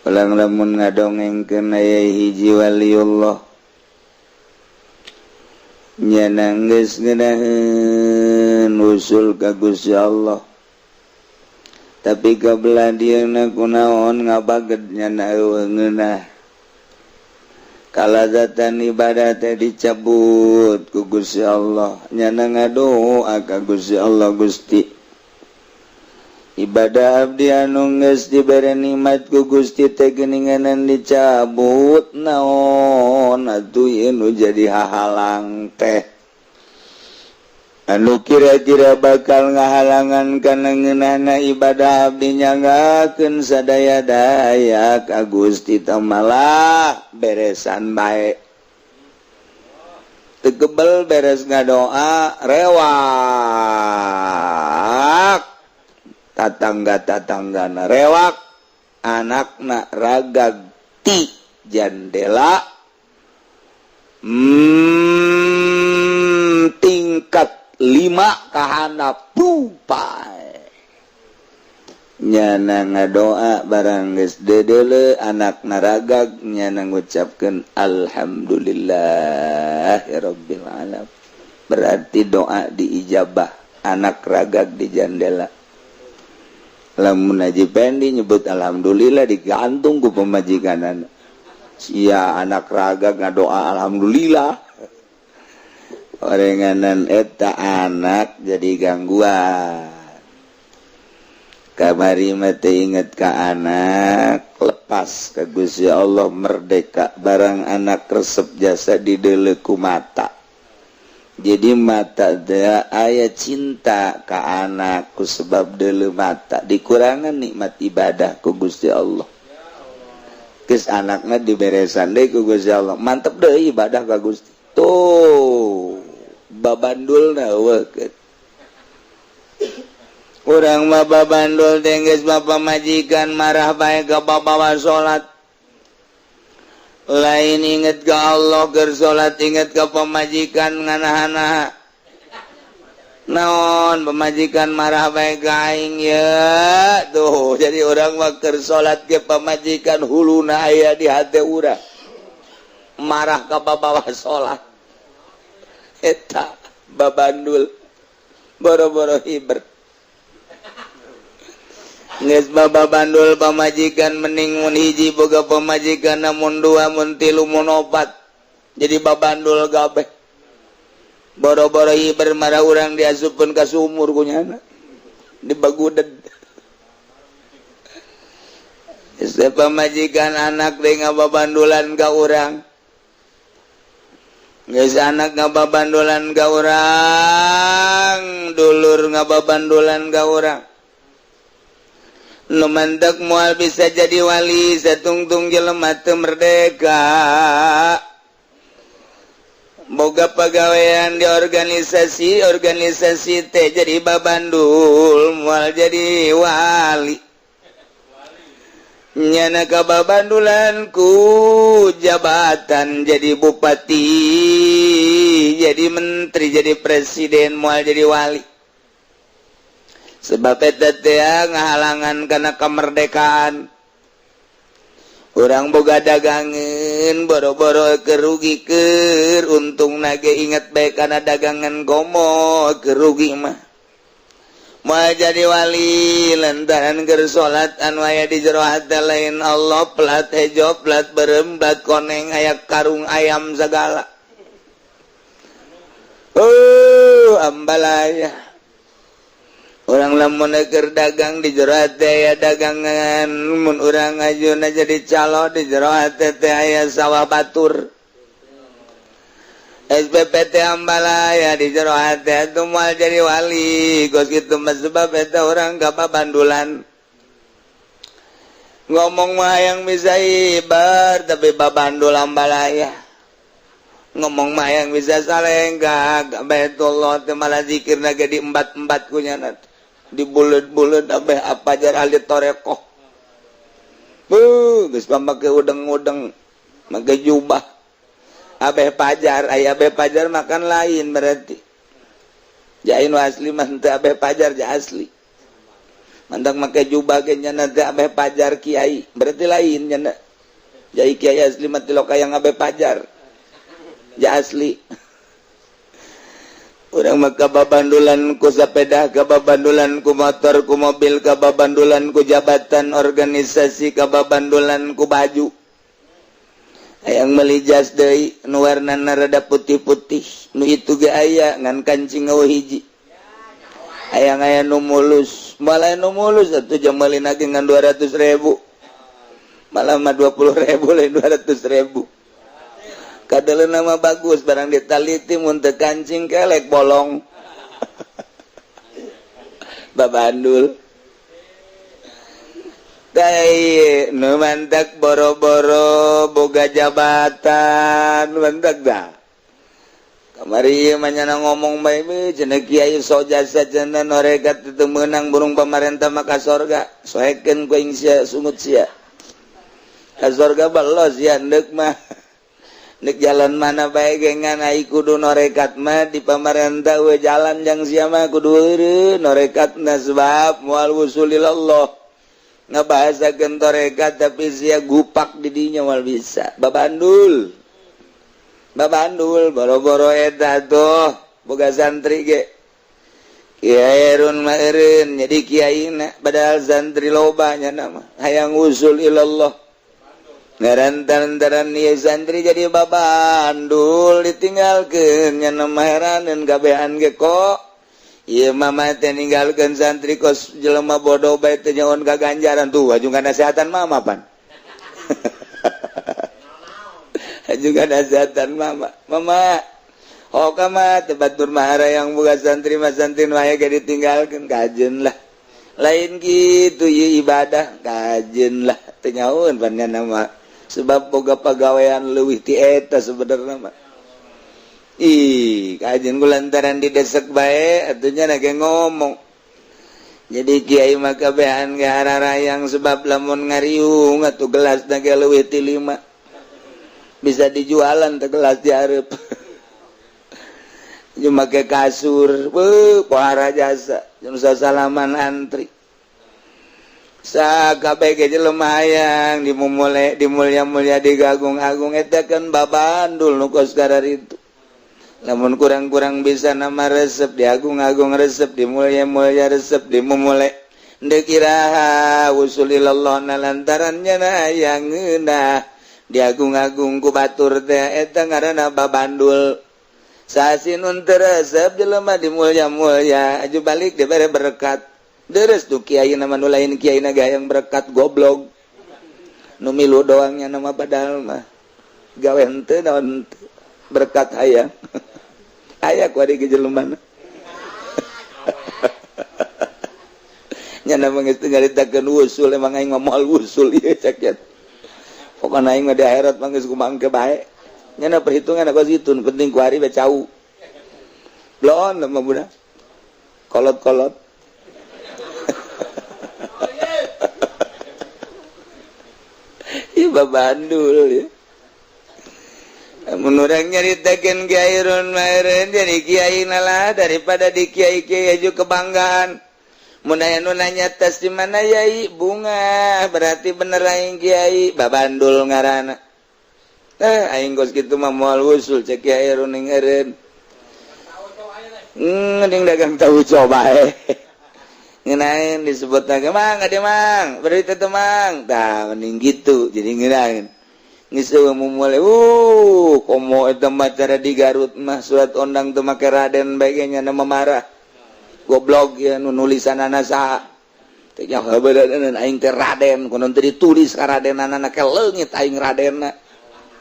Ulang lamun ngadongengkeun aya hiji waliullah, nyana geus ngeunaheun usul ka Gusti Allah, tapi kabelah dieuna kunaon ngabaged, nyana euweuh ngeunah. Kalazatan ibadah teh dicabut ku Gusti Allah. Nyana ngadoa ka Gusti Allah, "Gusti, ibadah abdi anu geus dibere nikmat ku Gusti teh geuninganan dicabut, naon atuh ieu nu jadi hahalang teh anu kira-kira bakal ngahalangan kana ngeunahna ibadah abdi? Nyanggakeun sadaya-daya ka Gusti teh, malah beresan bae." Teu kebel beres ngadoa, rewak tatangga-tatanggana, rewak anakna ragag ti jandela tingkat 5 kahandap rupai. Nyana ngadoa, barang geus dedeule anak naragag, nyana ngucapkeun alhamdulillahirabbil alamin, berarti doa diijabah, anak ragag di jandela. Lamun Haji Pendi nyebut alhamdulillah, digantung ku pamajikan sia, anak ragag ngadoa alhamdulillah. Orenganan eta anak jadi gangguan. Kamari mah teu inget ka anak, lepas ke Gusti Allah, merdeka. Barang anak resep jasa dideuleu ku mata, jadi mata teh aya cinta ka anak ku sebab deuleu mata, dikurangan nikmat ibadah ku Gusti Allah. Geus anakna diberesan deui ku Gusti Allah, mantep deui ibadah ka Gusti. Tuh babandulna euweuh. Urang mah babandul teh geus bapa majikan marah bae ka babawa salat, lain inget ke Allah keur salat, inget ke pamajikan nganah-anah, naon pamajikan marah bae ka aing ya. Tuh, jadi urang mah keur salat ke pamajikan huluna aya di hate urang, marah ka babawa salat. Eta Babandul boro-boro hiber. Geus babandul pamajikan, mending mun hiji boga pamajikan, namun dua, mun tilu, mun opat, jadi babandul gabeh. Boro-boro hiber, marah urang diasupkeun ka sumur ku nyana, dibaguded. Pamajikan anak deh ngababandulan ka urang. Geus anak ngababandulan ka urang, dulur ngababandulan ka urang. Nu mantak moal bisa jadi wali satungtung jelema teu merdeka. Boga pagawean di organisasi organisasi teh jadi babandul, moal jadi wali. Nyana kababandulan ku jabatan, jadi bupati, jadi menteri, jadi presiden, moal jadi wali, sebab eta teh ngahalangan karena kemerdekaan. Urang boga dagangan, boro-boro kerugi keur untung nage, inget bae karena dagangan, komo kerugi mah moal jadi wali, lantaran keur salat anu aya di jero hate lain Allah. Plat hejo, plat beureum, plat koneng, aya karung ayam segala. Oh, ambalaya. Urang lamun keur dagang, di jero hate aya dagangan. Mun urang ajuna jadi calo, di jero hate teh aya sawah batur. SPPT ambalaya, di jero hate itu moal jadi wali. Kos kitu mah, sebab eta urang kababandulan. Ngomong mah yang bisa ibar, tapi babandul ambalaya. Ngomong mah yang bisa salenggak Baitullah teh, malah zikirna ge di embat-embat ku nyana, di buleud-buleud abeh apa jar ahli torekoh. Buh, geus pamake udeng-udeng, make jubah abeh pajar. Aya abeh pajar makan lain, berarti jain asli mah teu abeh pajar. Ja asli mantak make jubah ge nyana teu abeh pajar kiai, berarti lain nyana. Jai kiai asli mah tilok yang abeh pajar. Ja asli urang mah kababandulan ku sepeda, kababandulan ku motor, ku mobil, kababandulan ku jabatan organisasi, kababandulan ku baju. Hayang meuli jas deui nu warnana rada putih-putih, nu itu ge aya ngan kancing eueuh hiji. Hayang aya nu mulus, malah nu mulus atuh jam meuli ge ngan 200.000, malah mah 20.000, lain 200.000. Kadeuleuna mah bagus, barang ditaliti mun teu kancing kelek bolong. Babandul. Tai nu mantak boro-boro boga jabatan mantak dah. Kamari ieu mah nyana ngomong bae, "Beuh, cenah kiai so jasa, cenah norekat teu meunang burung pamarentah mah ka sorga." Soekeun ku aing sia, sungut sia. Ka sorga belos sia deuk mah. Nek jalan mana bae ge, ngan ai kudu norekat mah di pamarentah we jalan jang sia mah, kudu eureun norekatna, sebab moal wusul ilallah. Ngabahasakeun torekat tapi sia gupak di dinya, moal bisa. Babandul. Babandul boro-boro eta tuh boga santri ge. Kiai Erun mah eureun jadi kiaina, padahal santri loba nya mah hayang usul ilallah. Ngarantan-taran ieu santri jadi babandul, ditinggalkeun nya mah, heraneun kabehan ge, kok ieu mama teh ninggalkeun santri kos jelema bodoh bae, teu nyaon ka ganjaran tuh. Aju nasehatan mama pan. Juga nasehatan mama. Mama, oh kama tebat mahara yang buka santri mah, santri nu aya ge ditinggalkeun. Kajeun lah, lain gitu ieu ibadah, kajeun lah, teu nyaun pan nama, sebab boga pagawean leuwih ti eta sebenarnya mah. Ih, kajeun ku lantaran didesek bae atunya ge ngomong. Jadi kiai mah kabehan ge hararayang, sebab lamun ngariung atuh gelas na ge leuwih ti lima, bisa dijualan teh gelas di hareup. Jeung make kasur, beuh, pohara jasa jeung salaman antri. Sakabeh ge jelema hayang dimumule, dimulia-mulia, digagung-agung. Eta kan babandul nu kos itu. Lamun kurang-kurang bisa nama resep diagung-agung resep dimulia-mulia resep dimumule deuk iraha wusul ilallah na lantarannya na aya ngeunah diagung-agung ku batur teh eta ngaranna babandul. Sasinun teu resep jelema dimulia-mulia aju balik dibere berkat. Deres tuh kiai nama nu lain kiai na gayang berkat goblok. Nu milu doangnya nama padahal mah gawe henteu naon berkat hayang. Aya ku ari jelema. Nya mah geus teu nyaritakeun wusul emang aing mah moal wusul ieu cek nya. Pokona aing mah di akhirat mah geus kumaha engke bae. Nya perhitungan aku situ penting ku ari we cau. Blon mah budak. Kolot-kolot. Ieu babandul ya. Menurang nyaritakeun Kiai Run Mairen jadi kiai nalah daripada di kiai kiai aju kebanggaan. Mun aya nu nanya tes di mana yai bunga berarti bener aing kiai babandul ngaranna. Aing geus kitu mah moal wusul cek Kiai Run ning eureun. Mending dagang tahu coba eh. Ngeunaheun disebut lagi mang ade mang berarti teh mang. Tah mending gitu jadi ngeunaheun. Geus eueuh mumule komo eta mah cara di Garut mah surat ondang teu make Raden bae ge nya marah. Goblok ya nu nulisanana saha. Teh nya heubeuleunan aing teh Raden kunaon teu ditulis ka Radenanana ke leungit aing Radenna.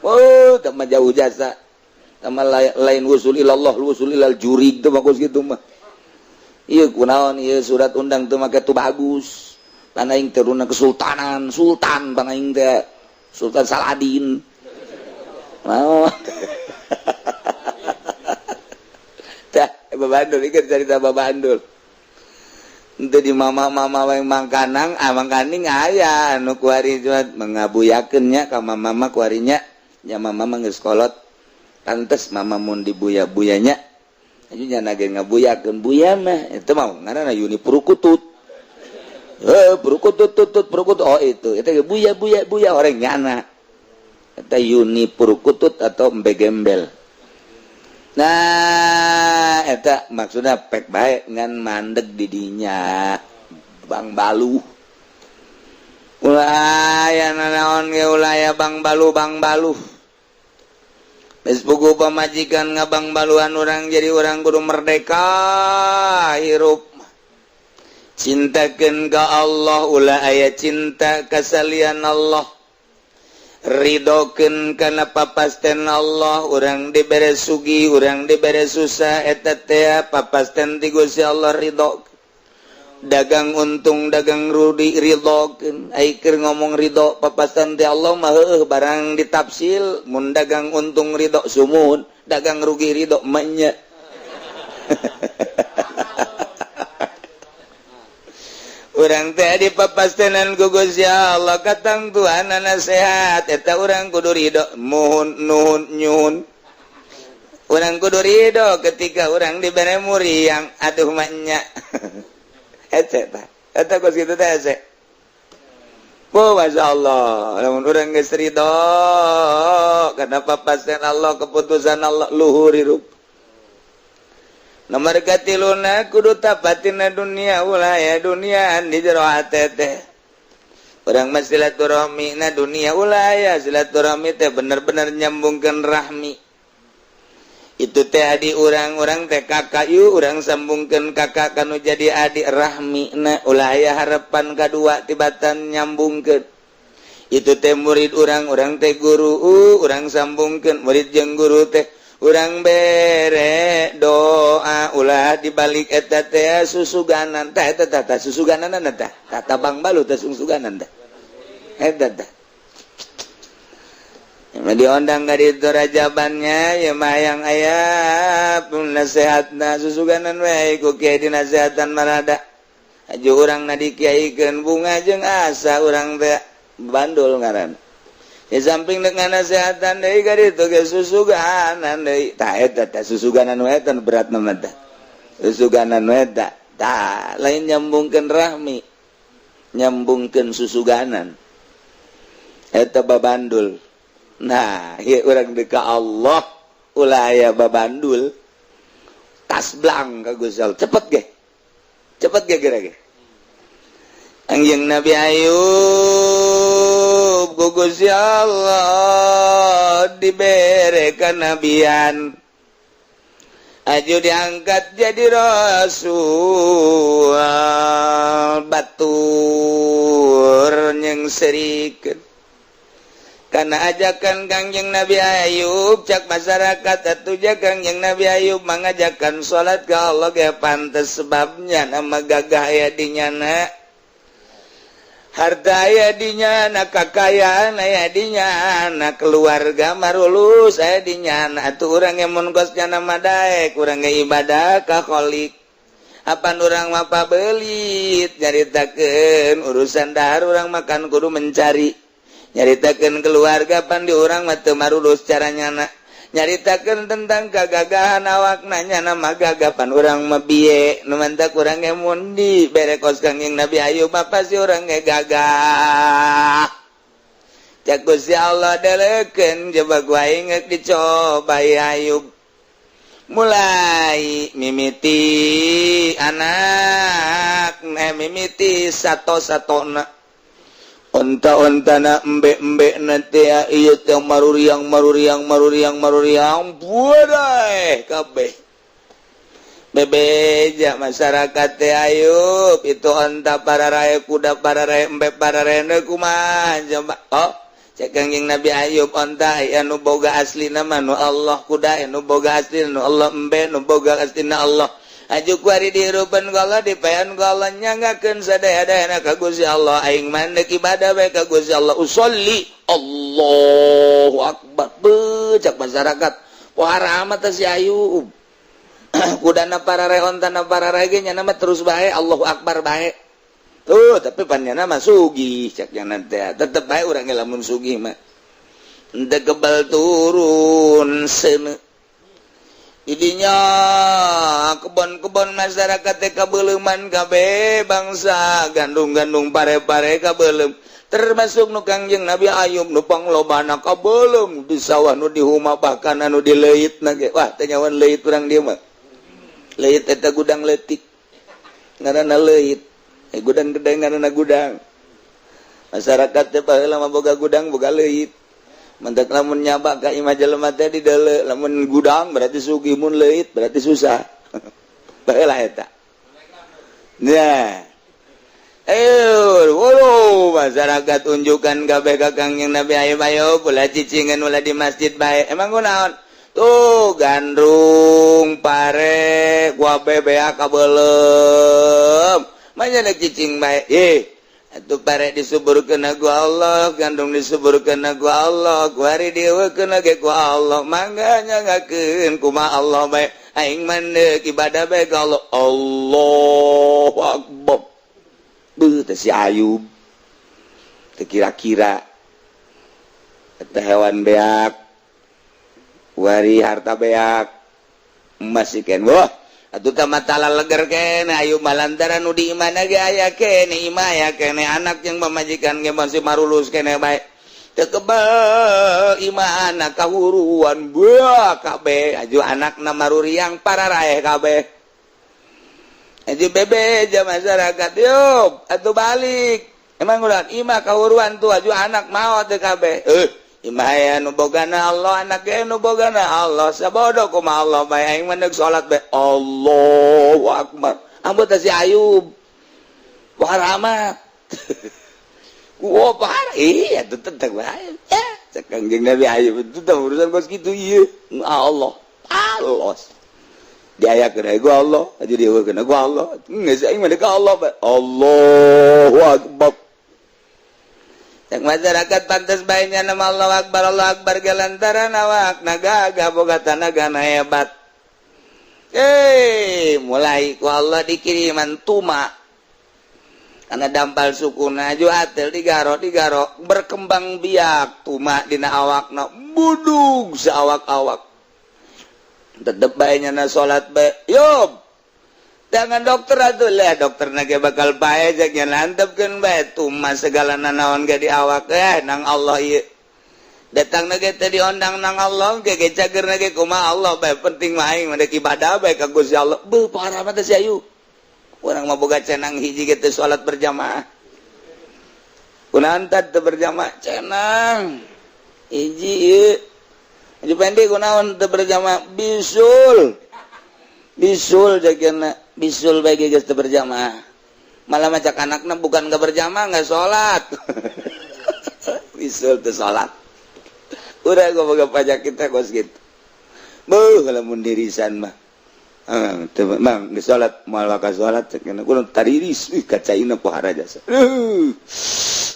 Oh, teh mah jauh jasa. Teh mah lain wusul ilallah wusul ilal jurig teh mah kos kitu mah. Ieu kunaon ieu surat undang teu make tu bagus. Pan aing teh runa kesultanan, sultan pan aing teh Sultan Saladin. Mau. Tah, babandul ieu cerita babandul. Henteu di mama-mama wae mangkanang, mangkaning aya anu kuari mengabuyakeun nya ka mama kuarinya. Nya mama mah geus kolot. Pantes mama mun dibuya-buyanya. Aju nya ge ngabuyakeun buya mah itu mah ngaranna Yuni Purukutut. Purukutut tutut purukutut oh itu eta buya buya buya orang nyana. Eta Yuni Purukutut atau embe gembel. Nah, eta maksudna pek bae ngan mandeg di dinya Bang Balu. Ulah aya nanaon ge ulah aya Bang Balu Bang Balu. Geus puguh pamajikan ngabang baluan urang jadi urang kudu merdeka hirup. Cintakeun ka Allah ulah aya cinta kasalian Allah. Ridokeun kana papasten Allah urang dibere sugih urang dibere susah eta teh papasten ti Gusti Allah ridho. Dagang untung dagang rugi ridhokeun. Ai keur ngomong ridho papasten ti Allah mah heueuh barang ditafsil mun dagang untung ridho sumun dagang rugi ridho mah nya. Urang teh dipapastenan ku Gusti Allah katangtuanana sehat eta urang kudu ridho muhun nuhun nyuhun. Urang kudu ridho ketika urang dibere muriang aduh mah nya. Hese tah eta kos kitu teh hese. Oh masyaallah lamun urang geus ridho kana papasten Allah keputusan Allah luhur hirup. Nomor katiluna kudu tapatina dunia ulah ya dunia di jero hate teh. Urang mah silaturahmi na dunia ulah ya silaturahmi teh bener-bener nyambungkeun rahmi. Itu teh adi urang-urang teh kakak yu urang sambungkeun kakak kanu jadi adik rahmi na ulah ya harapan kadua tibatan nyambungkeun. Itu teh murid urang-urang teh guru urang sambungkeun murid jeung guru teh urang bere doa ulah dibalik eta teh susuganan tah eta tah susugananna tah tah Bang Balu teh susuganan tah eta tah mah diondang ka ditu rajabannya ya mah hayang aya pun nasehatna susuganan we ku kiai dinasehatan marada aju urang na dikiaikeun bunga jeung asa urang teh bandul ngaran. Di samping dengan nasehatan deui ka ditu ge susuganan deui. Tah eta tah susuganan we eta berat mah tah. Susuganan we tah. Tah lain nyambungkeun rahmi. Nyambungkeun susuganan. Eta babandul. Nah, ieu urang deuk ka Allah, Ulah aya babandul tas blang ka Gusti Allah. Cepet ge, cepet ge, geura ge. Anjing Nabi Ayub ku Gusti Allah dibere kanabian, aju diangkat jadi rasul. Batur nyengserikeun karena ajakan Kangjeng Nabi Ayub. Cak masyarakat, atuh Kangjeng Nabi Ayub mengajarkan salat ke Allah ge pantes, sebabnya nama gagah aya di nyana, harta aya di nyana, kakayaan aya di nyana, keluarga marulus aya di nyana. Atuh urang mun kos nyana mah daek urang ge ibadah ka Kholik. Apan urang mah pabelit nyaritakeun urusan dahar, urang makan kudu mencari. Nyaritakan keluarga, pan di urang mah teu marulus caranya. Na nyaritakan tentang kegagahan awak, nanya nama gagapan urang mah biye nu mantak urang ge mun dibere kos Kangjeng Nabi Ayub mah pasti urang ge gagah. Cak Gusti Allah, delekeun, coba gua inget dicoba Ayub. Mulai mimiti anak, eh, mimiti sato-satona, onta-ontana, embe-embe nanti iya yang maruriang, maruriang, maruriang, maruriang, buadai kabeh. Bebeja masyarakat teh, Ayub itu onta pararae, kuda pararae, embe pararae, kumaha coba? Oh, cek Kangjeng Nabi Ayub, onta anu boga asli nama nu Allah, kuda anu boga asli nu Allah, embe nu boga asli na Allah. Aju kuari dihirupan ku Allah, dipayan ku Allah, nyanggakeun sadaya-dayana ka Gusti Allah. Aing mah ibadah bae ka Gusti Allah, usolli, Allahu akbar. Becak masyarakat, wah, amat si Ayub, kudana pararae, ontana pararae ge nya mah terus bae Allahu akbar bae tuh, tapi pan nyana mah sugih. Cek nyana teh, tetep bae urang ge lamun sugih mah henteu kebal turun seuneu. Idinya kebon-kebon masyarakat teh kabeuleman kabeh, bangsa gandum-gandum, pare-pare kabeuleum, termasuk nu Kangjeng Nabi Ayub nu panglobana kabeuleum di sawah, nu di huma, bahkan anu di leuit na ge. Wah, teh nyawan leuit urang dieu mah. Leuit eta gudang leutik ngaranna leuit, eh, gudang gede ngaranna gudang. Masyarakat teh baheula mah boga gudang, boga leuit. Mantak lamun nyabak ka imah jelema teh di deuleu, lamun gudang berarti sugih, mun leuit berarti susah. Baheula eta. Nah, ayo, waduh, masyarakat unjukkan kabeh ka Kangjeng Nabi Ayub, ayo ulah cicingan, ulah di masjid bae. Emang kunaon? Tuh gandrung, pare, gua bebea kabeuleum. Manya cicing bae. Eh, atuh pare disuburkeun ku Allah, gandum disuburkeun ku Allah, kuari dieuwekeun ge ku Allah. Mangga nyanggakeun kumaha Allah bae. Aing mah ibadah bae ka Allah. Allahu akbar. Beuh teh si Ayub. Teu kira-kira eta hewan beak, wari harta beak, masih ken. Wah, atuh tah matala leger kene Ayub mah, lantaran nu di imahna ge aya kene, imah aya kene, anak yang pamajikan ge masih marulus kene bae. Teu kebal imah anak kahuruan buah kabeh, aju anakna maruriang, pararaeh kabeh. Aju bebeja masyarakat, yuk atuh balik. Emang ulah imah kahuruan tuh, aju anak maot teu kabeh. Eh, imah aya nu bogana Allah, anak ge nu bogana Allah, sabodo kumaha Allah bae, aing mah deuk salat bae. Allahu akbar. Ambut si Ayub. Wah, amat. Wah, parah. Iya, tetep bae. Ya, cek Kangjeng Nabi Ayub itu tah urusan kos kitu ieu. Allah. Alos. Diayakeun ku Allah, aja dieuwekeun ku Allah. Geus aing mah ka Allah bae. Allahu akbar. Cek masyarakat, pantas bae nama Allah akbar, Allah akbar ge lantaran awak gagah, boga tanaga hebat. Eh, mulai ku Allah dikiriman tuma karena dampal sukuna, aju atel digaro digaro, berkembang biak tuma dina awakna, budug seawak-awak. Tetep bae na salat bae. Yub, jangan dokter atuh lah, dokter na ge bakal bae cek nya, lantepkeun bae tuma segala nanaon ge di awak, eh, nang Allah ieu. Datang ge teh diondang nang Allah ge ge cager ge kumaha Allah bae, penting mah aing mah ibadah bae ka Gusti Allah. Beuh, parah mah teh si Ayu. Urang mah boga cenang hiji ge teu salat berjamaah. Kunaon teu berjamaah? Cenang hiji ieu. Haji Pendi kunaon teu berjamaah? Bisul. Bisul jagana, bisul bae geus teu berjamaah. Malah macak anakna bukan gak berjamaah, nggak salat. Bisul teu salat. Udah gua boga pajak kita kos gitu. Beuh, lamun dirisan mah. Ah, teu bang, geus salat moal ka salat cek kudu tariris, ih kacaina pohara jasa.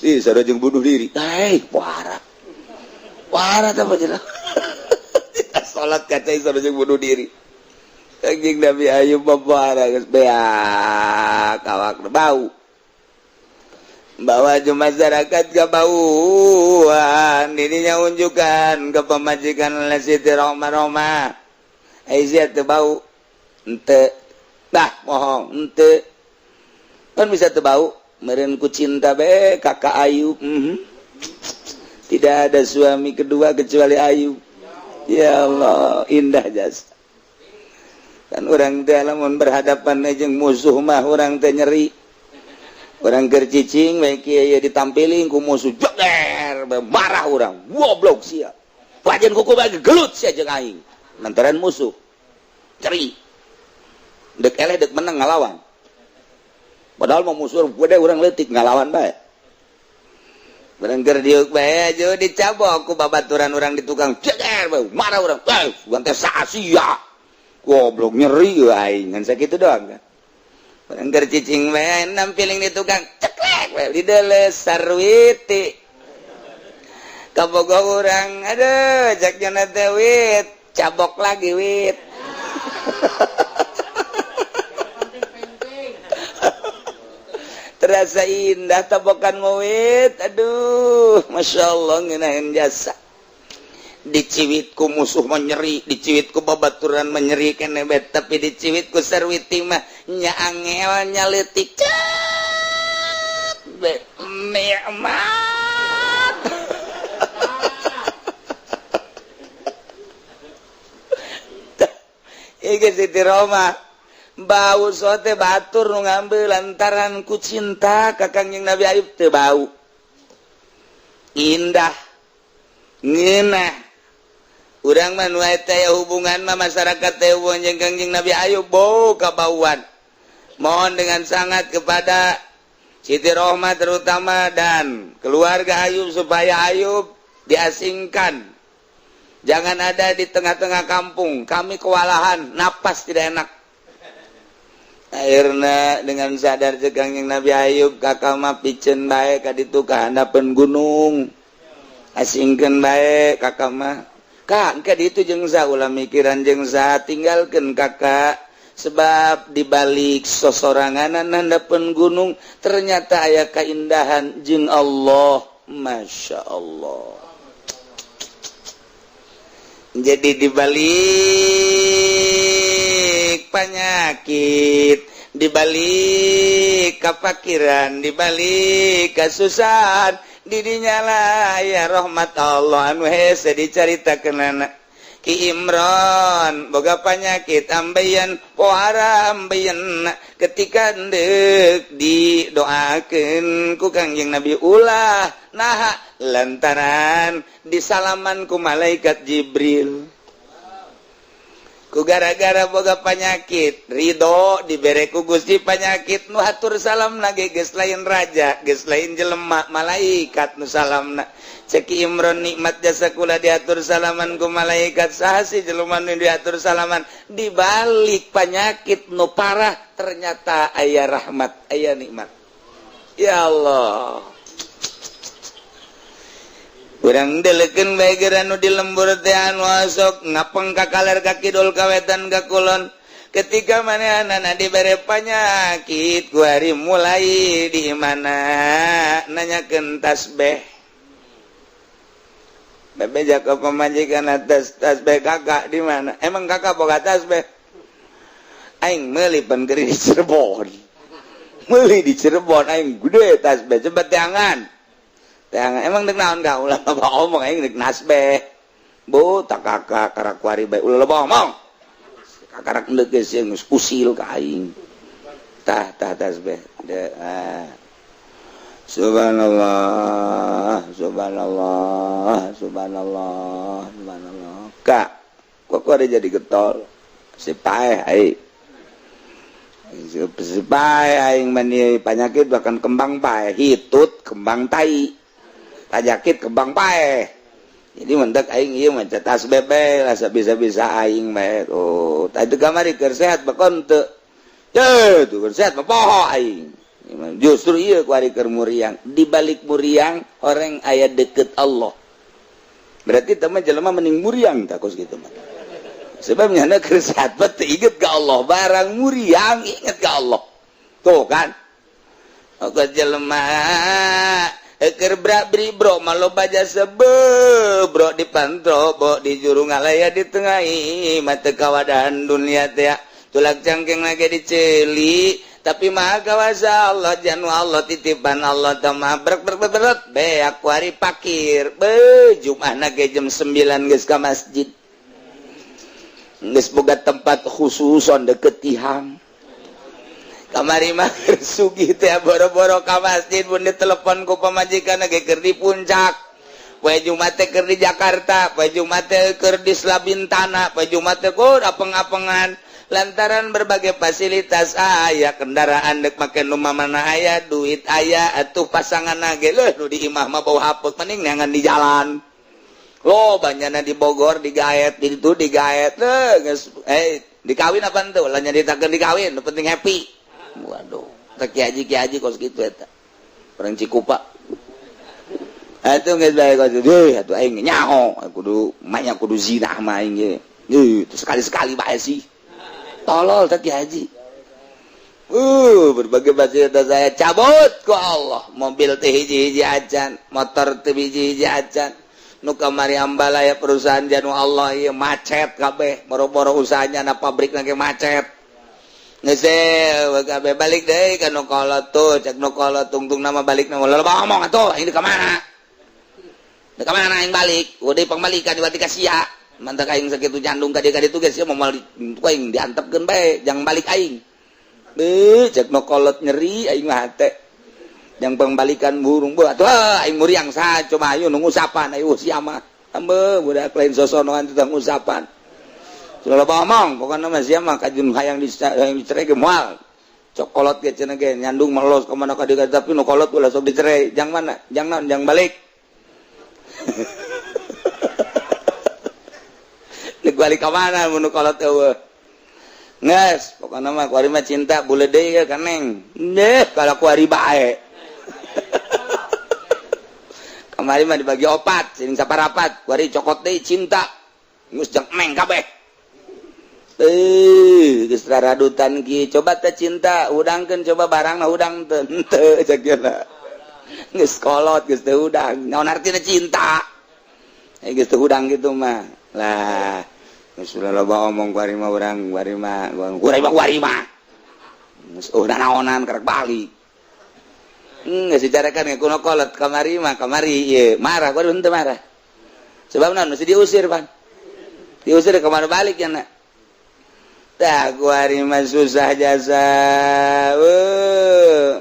Ih, sarua jeung bunuh diri. Eh, pohara. Pohara teh apa? Salat kacai sarua jeung bunuh diri. Kanjeng Nabi Ayub mah pohara geus beak awak bau. Bawa masyarakat ke bauan dirinya, unjukkan ke pemajikan Siti Roma. Roma Aisyah teu bau ente dah, bohong ente kan bisa teu bau meureun ku cinta be kakak Ayub. Tidak ada suami kedua kecuali Ayub. Ya Allah, indah jasa kan. Orang teh lamun berhadapan jeung musuh mah orang teh nyeri. Orang keur cicing bae kieu ditampiling ku musuh, jeger marah urang, goblok sia, pajen kuku bagi gelut sia jeung aing. Lantaran musuh ceri, dek eleh dek menang ngalawan, padahal mau musuh gede urang leutik, ngalawan bae. Barang keur diuk bae aja dicabok ku babaturan urang di tukang, jeger marah urang, eh bukan teh sia goblok, nyeri aing ngan sakitu doang kan. Barang keur cicing bae nampiling di tukang, ceklek bae dideles sarwiti kabogo urang, aduh cek nya teh, wit cabok lagi wit. Terasa indah tabokan wit, aduh Masya Allah, ngenahin jasa. Diciwit ku musuh menyeri, diciwit ku babaturan menyeri kene bet, tapi diciwit ku sarwiti mah nya angel nya leutik cet be nikmat. Ieu Siti Roma bau sote batur nu ngambil lantaran ku cinta ka Kangjeng Nabi Ayub teu bau, indah ngeunah. Urang mah nu eta hubungan mah masyarakat teh hubungan jeung Kangjeng Nabi Ayub bau kabauan. Mohon dengan sangat kepada Siti Rohmah terutama dan keluarga Ayub supaya Ayub diasingkan, jangan ada di tengah-tengah kampung, kami kewalahan, napas tidak enak. Akhirna dengan sadar cek Kangjeng Nabi Ayub, kakak mah piceun bae ka ditu ka handapeun gunung, asingkeun bae kakak mah. Kak, engke ditu jeung sa ulah mikiran jeung sa, tinggalkeun kakak, sebab dibalik sosoranganan handapeun gunung ternyata aya keindahan jeung Allah. Masya Allah. Jadi dibalik penyakit, dibalik kefakiran, dibalik kesusahan, didinya lah ya rahmat Allah anu hese dicaritakeunana. Ki Imron boga penyakit ambeien, pohara ambeien, ketika ndek didoakeun ku Kangjeng Nabi ulah, naha lantaran disalaman ku malaikat Jibril. Ku gara-gara boga penyakit ridho dibere ku Gusti penyakit, nu hatur salam lagi geus lain raja, geus lain jelema, malaikat nu salamna. Cek Imron, nikmat jasa kula diatur salaman ku malaikat, saha sih jelema nu diatur salaman? Dibalik penyakit nu parah ternyata aya rahmat, aya nikmat. Ya Allah. Urang delekeun bae geura nu di lembur teh anu sok ngapeng ka kaler ka kidul ka wetan ka kulon, ketika manehna dibere panyakit ku hari mulai di mana nanyakeun tasbih. Bebeja ka pamajikan, atas tasbih kakak di mana? Emang kakak boga tasbih? Aing meuli pan keur di Cirebon, meuli di Cirebon aing gede tasbih, cepet jangan. Teangan emang dek naon ka ulah loba omong aing dek nasbeh. Bu tak kakak karak kuari bae ulah loba omong. Kakarak endek geus geus usil ka aing. Tah tah tasbeh. Ah. Subhanallah, subhanallah, subhanallah, subhanallah. Kak, kok ada jadi getol? Si paeh aing. Si paeh aing mani penyakit bahkan kembang paeh, hitut kembang tai. Penyakit kembang paeh. Jadi mendak aing ieu mah tasbeh bae lah bisa-bisa aing bae. Oh, tadi kamari keur sehat bakon teu. Teu, tuh keur sehat mah poho aing. Justru iya kuari keur muriang. Di balik muriang orang aya deket Allah. Berarti teman jelema mending muriang tak kos gitu mah. Sebabnya na keur sehat mah teu inget ka Allah, barang muriang inget ka Allah. Tuh kan. Oke jelema keur bra bro mah loba jasa bro di pantro bo di juru ngalaya di tengahi mah teu kawadahan dunia teh. Tulak cangkeng lagi diceli tapi maha kawasa Allah janu Allah titipan Allah tamah brek brek brek be aku hari pakir be Jumat ge jam 9 geus ka masjid geus boga tempat khususon deket tihang kamari mah sugih teh boro-boro ka masjid mun ditelepon ku pamajikan ge keur di puncak poe Jumat teh keur di Jakarta poe Jumat teh keur di Selabintana poe Jumat teh kur apeng-apengan lantaran berbagai fasilitas aya kendaraan dek make nu mana aya duit aya atuh pasangan ge leuh nu di imah mah bau hapeuk mending neangan di jalan lo banyana di Bogor digaet di ditu digaet leuh geus dikawin apa henteu lah nyaritakeun dikawin nu penting happy. Waduh teh ki haji kos kitu eta orang Cikupa atuh geus bae kos deui atuh aing nyaho kudu manya kudu zina mah aing ge sekali-sekali bae sih tolol teh haji. Berbagai fasilitas saya cabut ku Allah, mobil teh hiji-hiji acan, motor teh hiji-hiji acan, nu kamari ambalaya perusahaan janu Allah ieu macet kabeh, boro-boro usahanya na pabrik lagi macet. Geus kabeh balik deui ka nu kolot tuh, cek nu kolot tungtung nama balik nama loba ngomong atuh, aing ka mana? Ka mana aing balik? Udah pambalikan di ka sia. Mantak aing sakitu nyandung ka dieu ka ditu geus sia moal aing diantepkeun bae, jangan balik aing. Beuh, cek nu kolot nyeri aing mah hate. Yang pembalikan burung beuh atuh aing muriang saha coba ayo nu ngusapan ayo sia mah. Ambeuh budak lain sosonoan tentang ngusapan. Loba omong pokona mah sia mah kajun hayang dicerai ge moal. Cok kolot ge cenah ge nyandung melos ka mana ka dieu tapi nu kolot ulah sok dicerai. Jang mana? Jang naon? Jang balik. Balik ka mana mun kolot eueuh. Geus, pokona mah kuari mah cinta bule deui ka neng. Deh, kalau kuari bae. Kamari mah dibagi opat, sing saparapat, kuari cokot deui cinta. Geus jeung neng kabeh. Geus raradutan ki, coba teh cinta, hudangkeun coba barangna hudang teu henteu cek geuna. Geus kolot geus teu hudang. Naon artina cinta? Geus teu hudang kitu mah. Lah sudah loba omong kuari mah urang kuari mah kuari mah kuari mah geus oh nanaonan karek balik. Geus dicarakan kuno kolot kamari mah kamari ieu marah kuari henteu marah. Sebab naon mesti diusir pan. Diusir ke mana balik ya nak. Tah kuari mah susah jasa.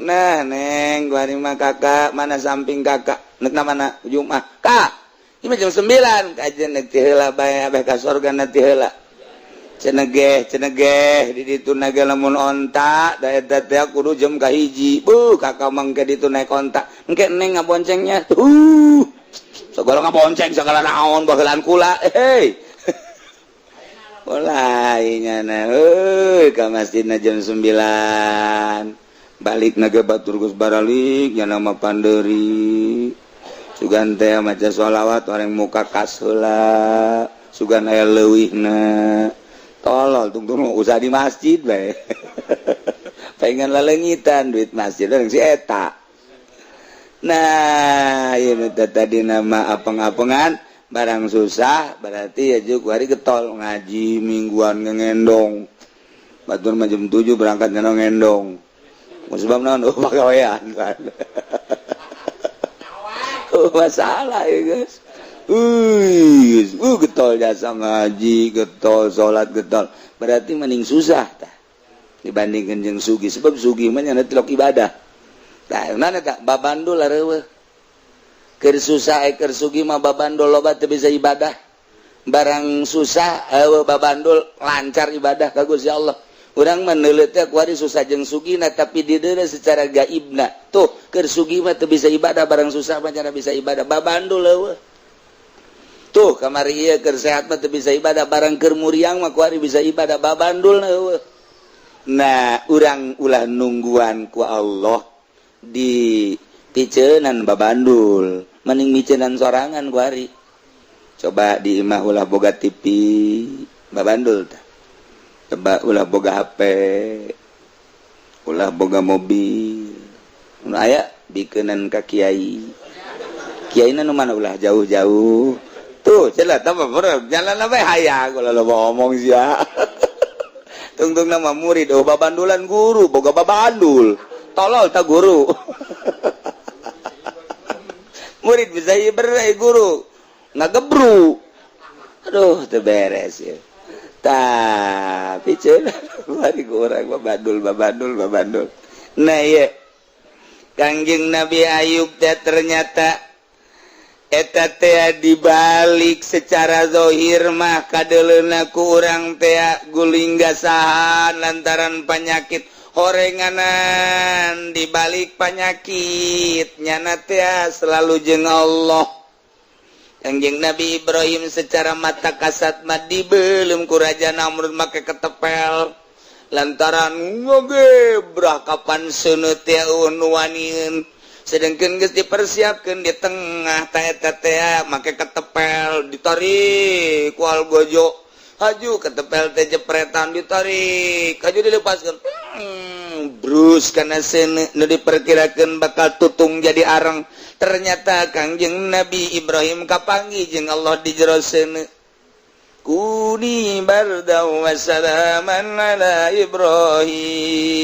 Nah neng kuari mah kakak mana samping kakak nek mana Jumat kak. Ini jam 9 kajian nanti heula bae abeh ka sorga nanti heula. Cenegeh cenegeh di ditu naga lamun onta da eta teh kudu jam kahiji. Buh kakak mangke ditu naik onta. Engke neng ngaboncengnya. Segala ngabonceng segala naon bahelaan kula. Hei. Mulai nyana heuy ka masjidna jam 9. Balik naga batur geus baralik nya nama panderi. Sugan teh maca sholawat orang muka kas heula sugan aya leuwihna tolol tungtung usah di masjid bae. Pengen lelengitan duit masjid orang si eta. Nah ieu teh tadi nama apeng-apengan barang susah berarti ya juga hari getol ngaji mingguan ngendong batur mah jam 7 berangkat ngendong sebab naon oh pagawean kan. Masalah ya, guys. Getol jasa ngaji, getol salat, getol. Berarti mending susah tah dibandingkan jeung sugi, sebab sugi mah nyana tilok ibadah. Tah, mana tak babandul areueuh. Keur susah, keur sugi mah babandul loba, teu bisa ibadah. Barang susah, eueuh babandul, lancar ibadah ka Gusti Allah. Urang mah neuleut teh kuari susah jeung sugina, tapi di dieu secara gaibna. Tuh, keur sugi mah teu bisa ibadah, barang susah mah nyana bisa ibadah. Babandul eueuh. Tuh, kamari ieu keur sehat mah teu bisa ibadah, barang keur muriang mah kuari bisa ibadah, babandul eueuh. Nah, urang ulah nungguan ku Allah di piceunan babandul, mending miceunan sorangan kuari. Coba di imah ulah boga TV, babandul tah. Coba ulah boga HP, ulah boga mobil. Nu aya bikeunan ka kiai. Kiai nu mana ulah jauh-jauh. Tuh, jelas tambah jalan apa hayang kalau lo ngomong sia. Tungtung nama murid, oh babandulan guru, boga babandul. Tolol tak guru. Murid bisa hiber guru ngagebru. Aduh, teu beres ya. Tapi cenah bari urang babandul, babandul, babandul. Nah, iya. Kangjeng Nabi Ayub teh ternyata eta teh dibalik secara zohir mah kadeleuna ku urang teh guling gasahan lantaran penyakit horenganan. Dibalik penyakit nyana teh selalu jeung Allah. Kangjeng Nabi Ibrahim secara mata kasat mah dibelum ku Raja Namrud make ketepel lantaran ngogebrah kapan seuneu teh nu waniun, sedangkan geus dipersiapkan di tengah ta eta teh make ketepel, ditarik ku algojo, haju ketepel teh jepretan, ditarik haju, dilepaskan, brus karena seuneu. Nu diperkirakan bakal tutung jadi arang, ternyata Kangjeng Nabi Ibrahim kapanggih jeung Allah di jero seuneu. Kuni bardan wa salaman ala Ibrahim.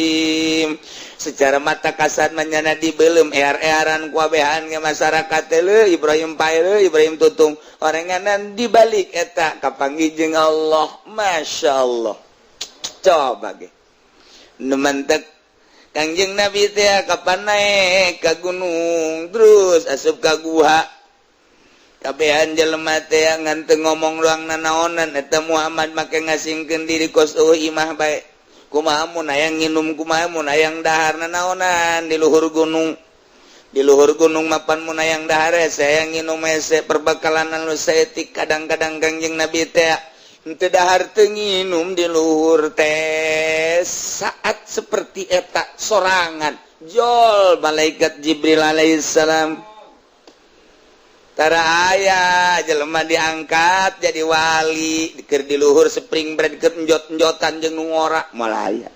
Secara mata kasat manyana dibelum ear-earan kuabehan ke masyarakat, le Ibrahim pae, Ibrahim tutung orenganan, dibalik eta kapanggih jeung Allah. Masya Allah, coba ge nu mantek Kangjeng Nabi teh kapan naik ka gunung, terus asup ka guha, kabehan jelema teh ngan teu ngomong doang nanaonan. Eta Muhammad make ngasingkeun diri kos eueuh imah bae. Kumaha mun hayang nginum, kumaha mun hayang dahar, nanaonan di luhur gunung? Di luhur gunung mapan mun hayang dahar hese, hayang nginum hese, perbekalan anu saeutik. Kadang-kadang Kangjeng Nabi teh henteu dahar, teu nginum di luhur teh. Saat seperti eta sorangan, jol malaikat Jibril alaihissalam. Tara aya jelema diangkat jadi wali keur di luhur spring break, keur enjot-enjotan jeung nu ngora. Moal aya,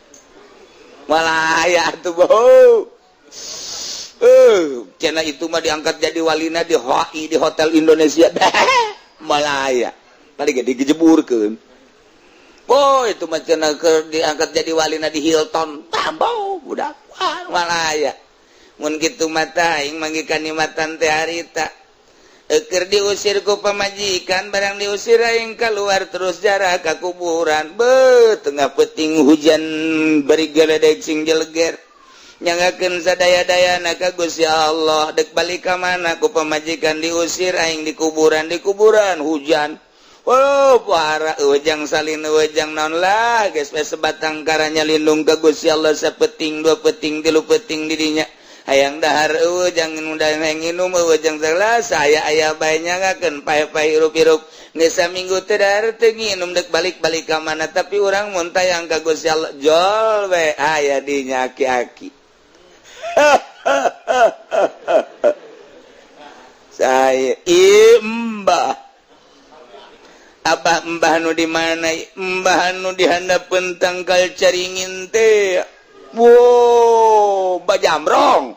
moal aya atuh boh. Cenah itu mah diangkat jadi walina di HI, di Hotel Indonesia. Moal aya, paling ge digejeburkeun. Oh, itu mah cenah keur diangkat jadi walina di Hilton. Tambah budak, wah, moal aya. Mun kitu mata aing manggih kanikmatan teh harita. Eker diusir ku pamajikan, barang diusir aing keluar terus jarah ka kuburan. Be, tengah peting hujan bari geledek sing jeleger. Nyangakeun sadaya-dayana ka Gusti Allah, dek balik ka mana ku pamajikan diusir, aing di kuburan, di kuburan hujan. Oh, para ujang salin ujang naon lah, geus we sebatang karanya lindung ka Gusti Allah sapeting, dua peting, tilu peting didinya. Hayang dahar eueuh, jangan udah nginum eueuh, jang salah saya aya bae nyangakeun pae-pae hirup-hirup. Geus saminggu teu dahar, teu nginum, dek balik-balik ka mana? Tapi urang mun tayang ka Gusti Allah, jol we aya di nya aki-aki. Saya imbah Abah, mbah nu di mana? Mbah nu di handapeun tangkal caringin teh. Wow, bajamrong.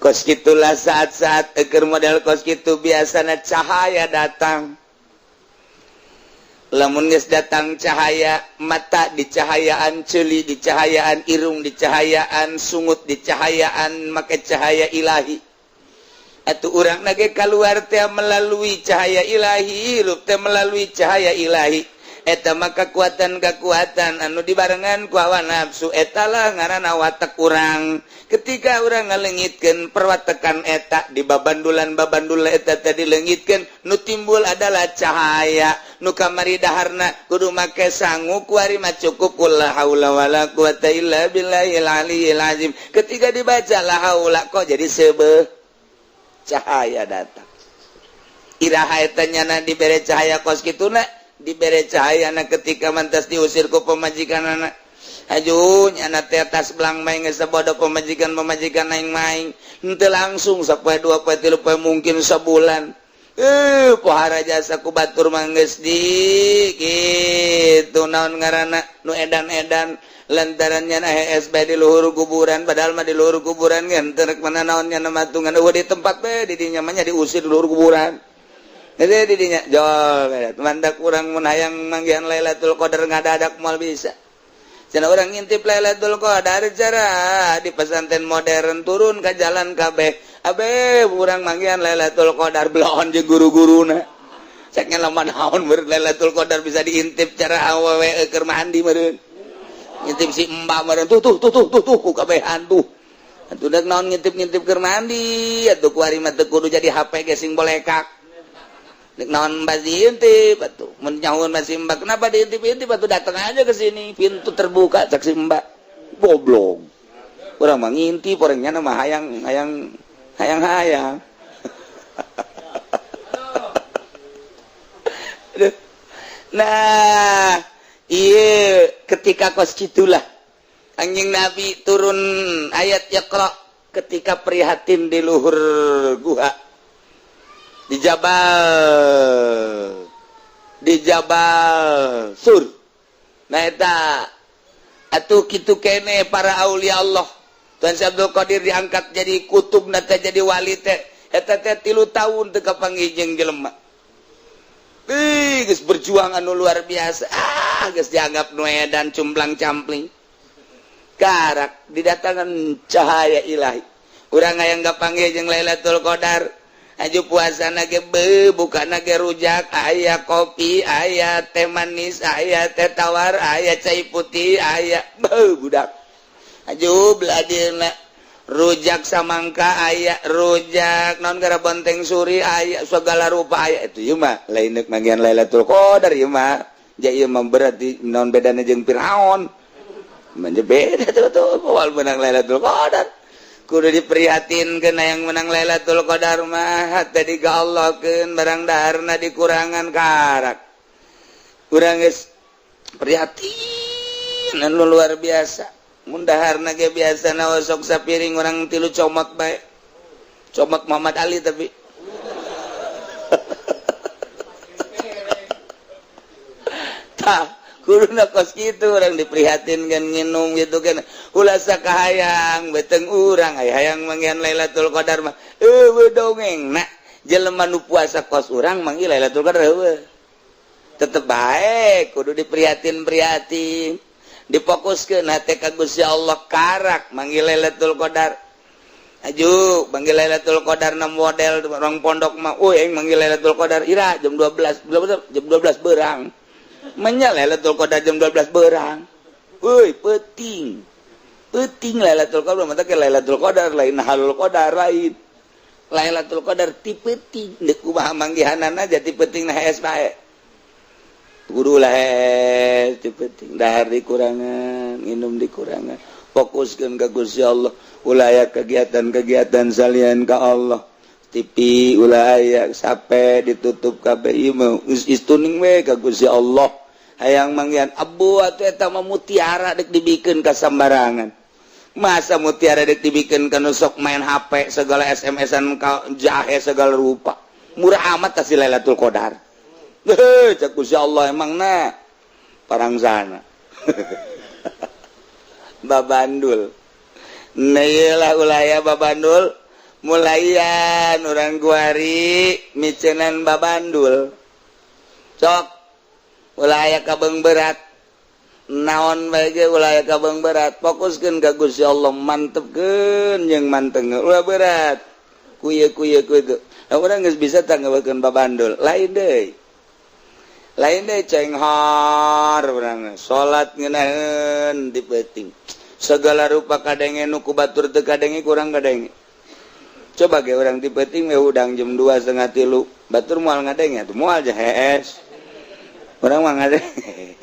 Kos gitulah saat-saat eker model kos gitu biasanya cahaya datang. Lamun geus datang cahaya mata dicahayaan, ceuli dicahayaan, irung dicahayaan, sungut dicahayaan, make cahaya ilahi. Atuh urang na ge keluar teh melalui cahaya ilahi, hirup teh melalui cahaya ilahi. Eta mah kekuatan-kekuatan anu dibarengan ku hawa nafsu, eta lah ngaranna watak urang. Ketika urang ngalengitkeun perwatekan eta di babandulan babandul eta tadi leungitkeun, nu timbul adalah cahaya. Nu kamari daharna kudu make sangu, kuari mah cukup la haula wala quwata illa billahil aliyil azim. Ketika dibaca la haula, kok jadi seubeuh cahaya datang. Iraha eta nyana dibere cahaya kos kituna? Dibere cahaya na ketika mantas diusir ku pemajikan anak. Aju nyana teh tas belang main geus bodoh pemajikan pemajikan aing main henteu langsung sapoe, 2 poe, 3 poe, mungkin sebulan. Pohara jasa ku batur mah geus di kitu, naon ngaranna, nu edan-edan lantaran nyana hees bae di luhur kuburan. Padahal mah di luhur kuburan ge henteu rek mana naon nyana matungan euweuh di tempat bae di dinya mah nya diusir di luhur kuburan. Jadi di dinya jol mandak urang mun hayang manggihan Lailatul Qadar ngadadak moal bisa. Cenah urang ngintip Lailatul Qadar cara di pesantren modern, turun ke jalan kabeh. Abe urang manggihan Lailatul Qadar belon jeung guru-guruna. Cek nya lama naon meureun Lailatul Qadar bisa diintip cara awewe keur mandi meureun. Ngintip si mbak meureun, tuh tuh tuh tuh tuh tuh ku kabehan tuh. Atuh dek naon ngintip-ngintip keur mandi atuh, kuari mah teu kudu jadi HP ge sing bolekak. Dek naon mbak diintip atuh? Mun nyahueun masih mbak, kenapa diintip-intip atuh? Datang aja ke sini, pintu terbuka, cek si mbak. Goblok. Urang mah ngintip orangnya mah hayang hayang hayang hayang. Aduh. Nah, iya ketika kos gitulah anjing Nabi turun ayat Iqra ketika prihatin di luhur guha di Jabal Sur. Nah, eta atuh kitu kene para aulia Allah. Tuan Syekh Abdul Qadir diangkat jadi kutub teh, jadi wali teh, eta teh 3 tahun teu kapanggih jeung jelema. Ih, geus berjuang anu luar biasa. Ah, geus dianggap nu edan, cumplang campling. Karak didatangan cahaya ilahi. Urang hayang kapanggih jeung Lailatul Qadar. Aju puasa ge be, bukan ge rujak, aya kopi, aya teh manis, aya teh tawar, aya cai putih, aya be budak. Aju beladirna rujak samangka aya, rujak non gara bonteng suri aya, segala rupa aya. Itu ieu mah lain deuk manggihan Lailatul Qadar ieu mah. Ja ieu mah berarti naon bedana jeung Firaun? Manja beda tuh tuh moal menang Lailatul Qadar. Kudu diprihatin kena yang menang Lailatul Qadar mah tadi ka Allah keun barang daharna dikurangan, karak. Urang geus prihatin anu luar biasa. Mun daharna ge biasa na sok sapiring, urang tilu comot bae. Comot Muhammad Ali tapi. Tah, kuduna kos kitu urang diprihatin kan nginum gitu kan. Ulah sakahayang beteng urang aya hayang manggihan Lailatul Qadar mah eueuh dongeng. Nah, jelema nu puasa kos urang manggih Lailatul Qadar eueuh. Tetep bae kudu diprihatin-prihatin. Difokuskeun hate ka Gusti Allah, karak manggih Lailatul Qadar. Aju manggih Lailatul Qadar na model orang pondok mah, euy aing manggih Lailatul Qadar ira jam 12, jam 12 berang. Menya Lailatul Qadar jam 12 berang. Euy, peuting. Peuting Lailatul Qadar mah teh Lailatul Qadar lain halul qadar lain. Lailatul Qadar ti peuting deuk kumaha manggihanana jadi peuting na hees bae. Kudu lah hees ti peuting, dahar dikurangan, minum dikurangan. Fokuskeun ka Gusti Allah, ulah aya kegiatan-kegiatan salian ka Allah. TV ulah aya, sampai ditutup kabeh, ieu mah geus istuning we ka Gusti Allah. Hayang manggihan abu atuh eta mah mutiara deuk dibikeun ka sambarangan. Masa mutiara deuk dibikeun ka nu sok main HP segala SMS-an ka jahe segala rupa. Murah amat tah si Lailatul Qadar. Heuh, cek Gusti Allah emang na parang sana. Babandul. Nah, iyalah ulaya babandul. Mulayan urang kuari micenan babandul. Sok. Ulah aya kabeung berat. Naon bae ge ulah aya kabeung berat, fokuskeun ka Gusti Allah, mantepkeun jeung manteng. Ulah berat. Ku ieu ku ieu ku itu. Nah, urang geus bisa tanggawekeun babandul. Lain deui. Lain deui cenghor urang salat ngeunaheun di peuting. Segala rupa kadenge nu ku batur teu kadenge kurang kadenge. Coba ge urang di peuting we hudang jam 2 setengah 3 batur moal ngadenge atuh moal aja hees. Urang mah ngadenge.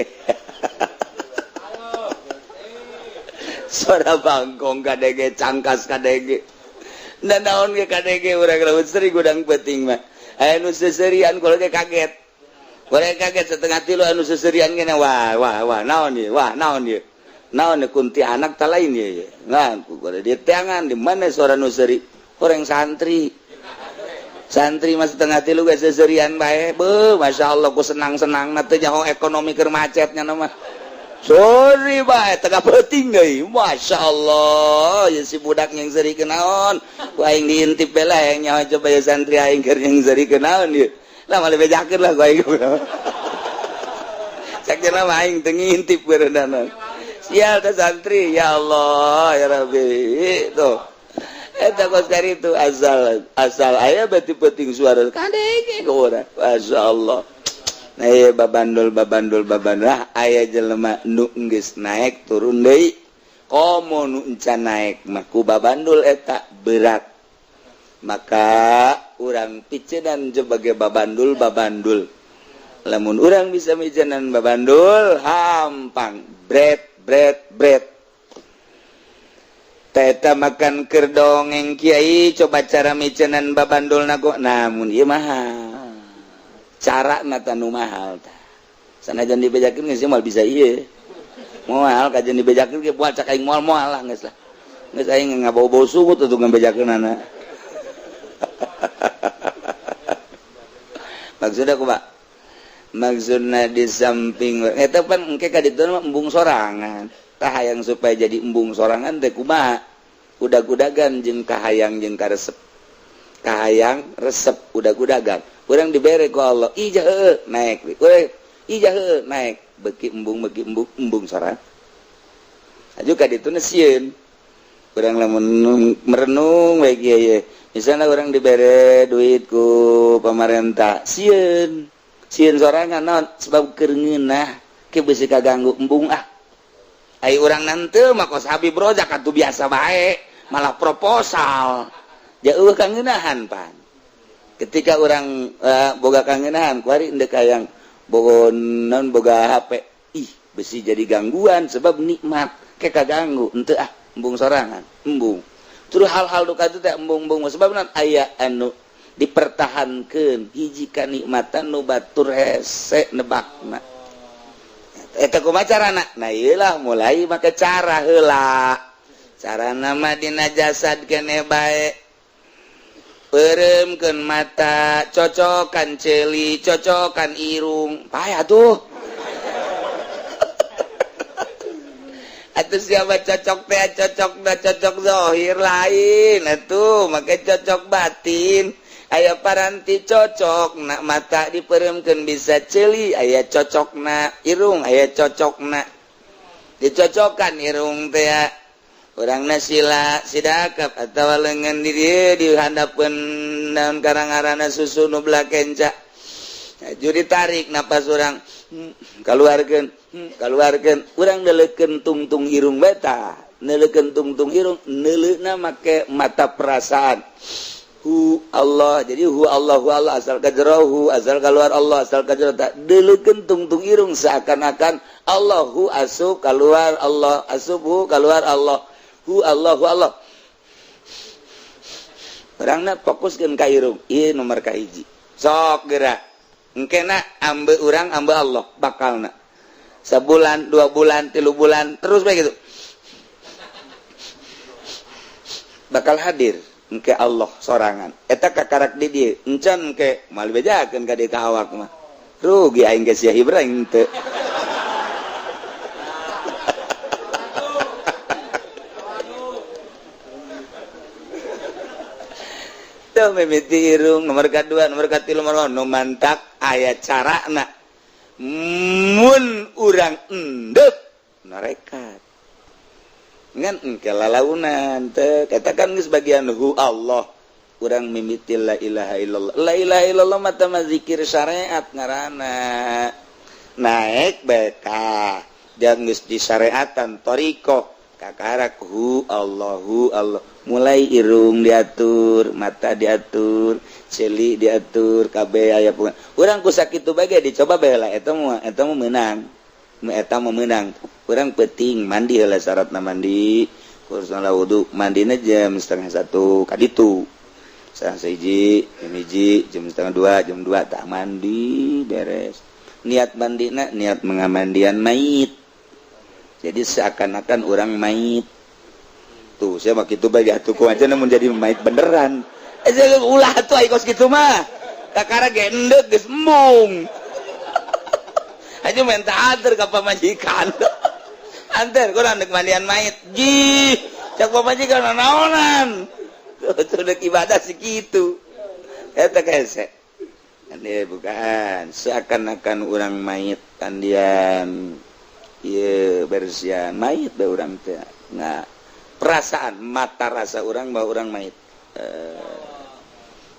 Suara bangkong kadenge, cangkas kadenge. Dan naon ge kadenge urang lamun seri gudang peuting mah. Aya nu seserian kula ge kaget. Urang kaget setengah 3 anu seserian ge wah wah wah naon ieu wah naon ieu. Naon kunti anak ta lain ieu. Nah, ku di teangan di mana suara nu seri? Urang santri. Santri mah setengah 3 ge seserian bae. Beuh, masyaallah ku senang-senangna teu nyaho ekonomi keur macetnya mah. Sorry bae tengah peuting deui. Masyaallah, ya si budak yang seri kenaon. Ku aing diintip bela yang nyaho coba ya santri aing keur yang seri kenaon ieu. Lah malah bejakeun lah ku aing. Cak cenah mah aing teu ngintip beureunan. Sial teh santri, ya Allah, ya Rabbi. Tuh. Eta kos itu asal asal aya berarti penting suara kadenge ke urang. Masyaallah. Nah ieu babandul babandul babandul ah aya jelema nu geus naik turun deui. Komo nu encan naik mah ku babandul eta berat. Maka urang picenan sebagai babandul babandul. Lamun urang bisa micenan babandul hampang bret bret bret. Teta makan keur dongeng kiai coba cara micenan babandul nago namun ieu mahal. Cara na tanu mahal tah. Sanajan dibejakeun geus moal bisa ieu. Moal kajian dibejakeun ge moal cak aing moal-moal lah geus lah. Geus aing ngabau-bau sungut atuh ngabejakeunana. Maksudna kumaha? Maksudna di samping eta pan engke ka ditu mah embung sorangan. Kahayang supaya jadi embung sorangan teh kumaha? Udag-udagan jeung kahayang jeung karesep. Kahayang resep udag-udagan. Urang dibere ku Allah, ijah heueuh naek. Urang ijah heueuh naek, beuki embung embung sorangan. Aju ka ditu sieun. Urang lamun merenung we kieu ye. Misalna urang dibere duit ku pamarentah, sieun. Sieun sorangan naon sebab keur ngeunah ke beusi kaganggu embung ah. Ai urang nante mah kos Habib Rozak atuh biasa bae, malah proposal. Jauh kangeunahan pan. Ketika urang boga kangeunahan kuari endek hayang boga naon boga HP. Ih, besi jadi gangguan sebab nikmat ke kaganggu henteu ah embung sorangan, embung. Terus hal-hal duka itu teh embung-embung sebab naon aya anu dipertahankeun hiji kanikmatan nu batur hese nebakna. Eta kumaha carana? Nah ieulah mulai make cara heula. Carana mah dina jasad keneh bae. Peureumkeun mata, cocokan ceuli, cocokan irung. Pae atuh. Atuh siapa cocok teh cocok da cocok zahir lain atuh make cocok batin. Aya paranti cocok nak mata diperemkeun bisa ceuli, aya cocokna irung, aya cocokna dicocokan irung teh urangna sila sidakap atawa leungeun di dieu dihandapeun naon karang-arana susu nu belah kenca. Ju ditarik napas urang kaluarkeun kaluarkeun urang neuleukeun tungtung irung beta neuleukeun tungtung irung neuleuna make mata perasaan. Hu Allah, jadi hu Allah, hu Allah asal kajero asal keluar Allah asal kajero tak deleukeun tungtung irung seakan-akan Allah hu asup keluar Allah asup hu keluar Allah hu Allah hu Allah. Urangna fokuskeun ka irung ieu nomor kahiji. Sok geura engkena ambe urang ambe Allah bakalna sebulan 2 bulan 3 bulan terus bae gitu bakal hadir engke Allah sorangan eta kakarak di dieu encan engke moal bejakeun ka dieu ka awak mah rugi aing ge sia Ibrahim teu. Tuh mimiti irung nomor kadua nomor katilu nomor nu mantak aya carana Mun urang endek nerekat ngan engke lalaunan teh katakan geus bagian hu Allah urang mimiti la ilaha illallah. La ilaha illallah mah teh zikir syariat ngaranna naik beka dan geus disyariatan thariqah kakarak hu Allahu Allah mulai irung diatur, mata diatur, ceuli diatur, kabeh aya pungan. Urang ku sakitu bae ge dicoba bae lah eta mah meunang. Eta mah meunang. Urang peuting mandi heula syaratna mandi, kurang wudu, mandina jam 12:30 ka ditu. 12:30, jam 1, jam 1:30, jam 2 tah mandi beres. Niat mandina niat mengamandian mayit. Jadi seakan-akan orang mayit. Tuh, saya mah kitu bae atuh ku aja namun jadi mayit beneran. Ulah atuh ai kos kitu mah. Kakara gendek geus embung. Aja minta anter ka pamajikan. Anter kurang dek mandian mayit. Ji, cak pamajikan naonan. Tuh dek ibadah segitu. Eta hese. Ini bukan seakan-akan orang mayit mandian ieu bersihan mayit bae urang teh. Nah, perasaan mata rasa orang bahwa orang mayit.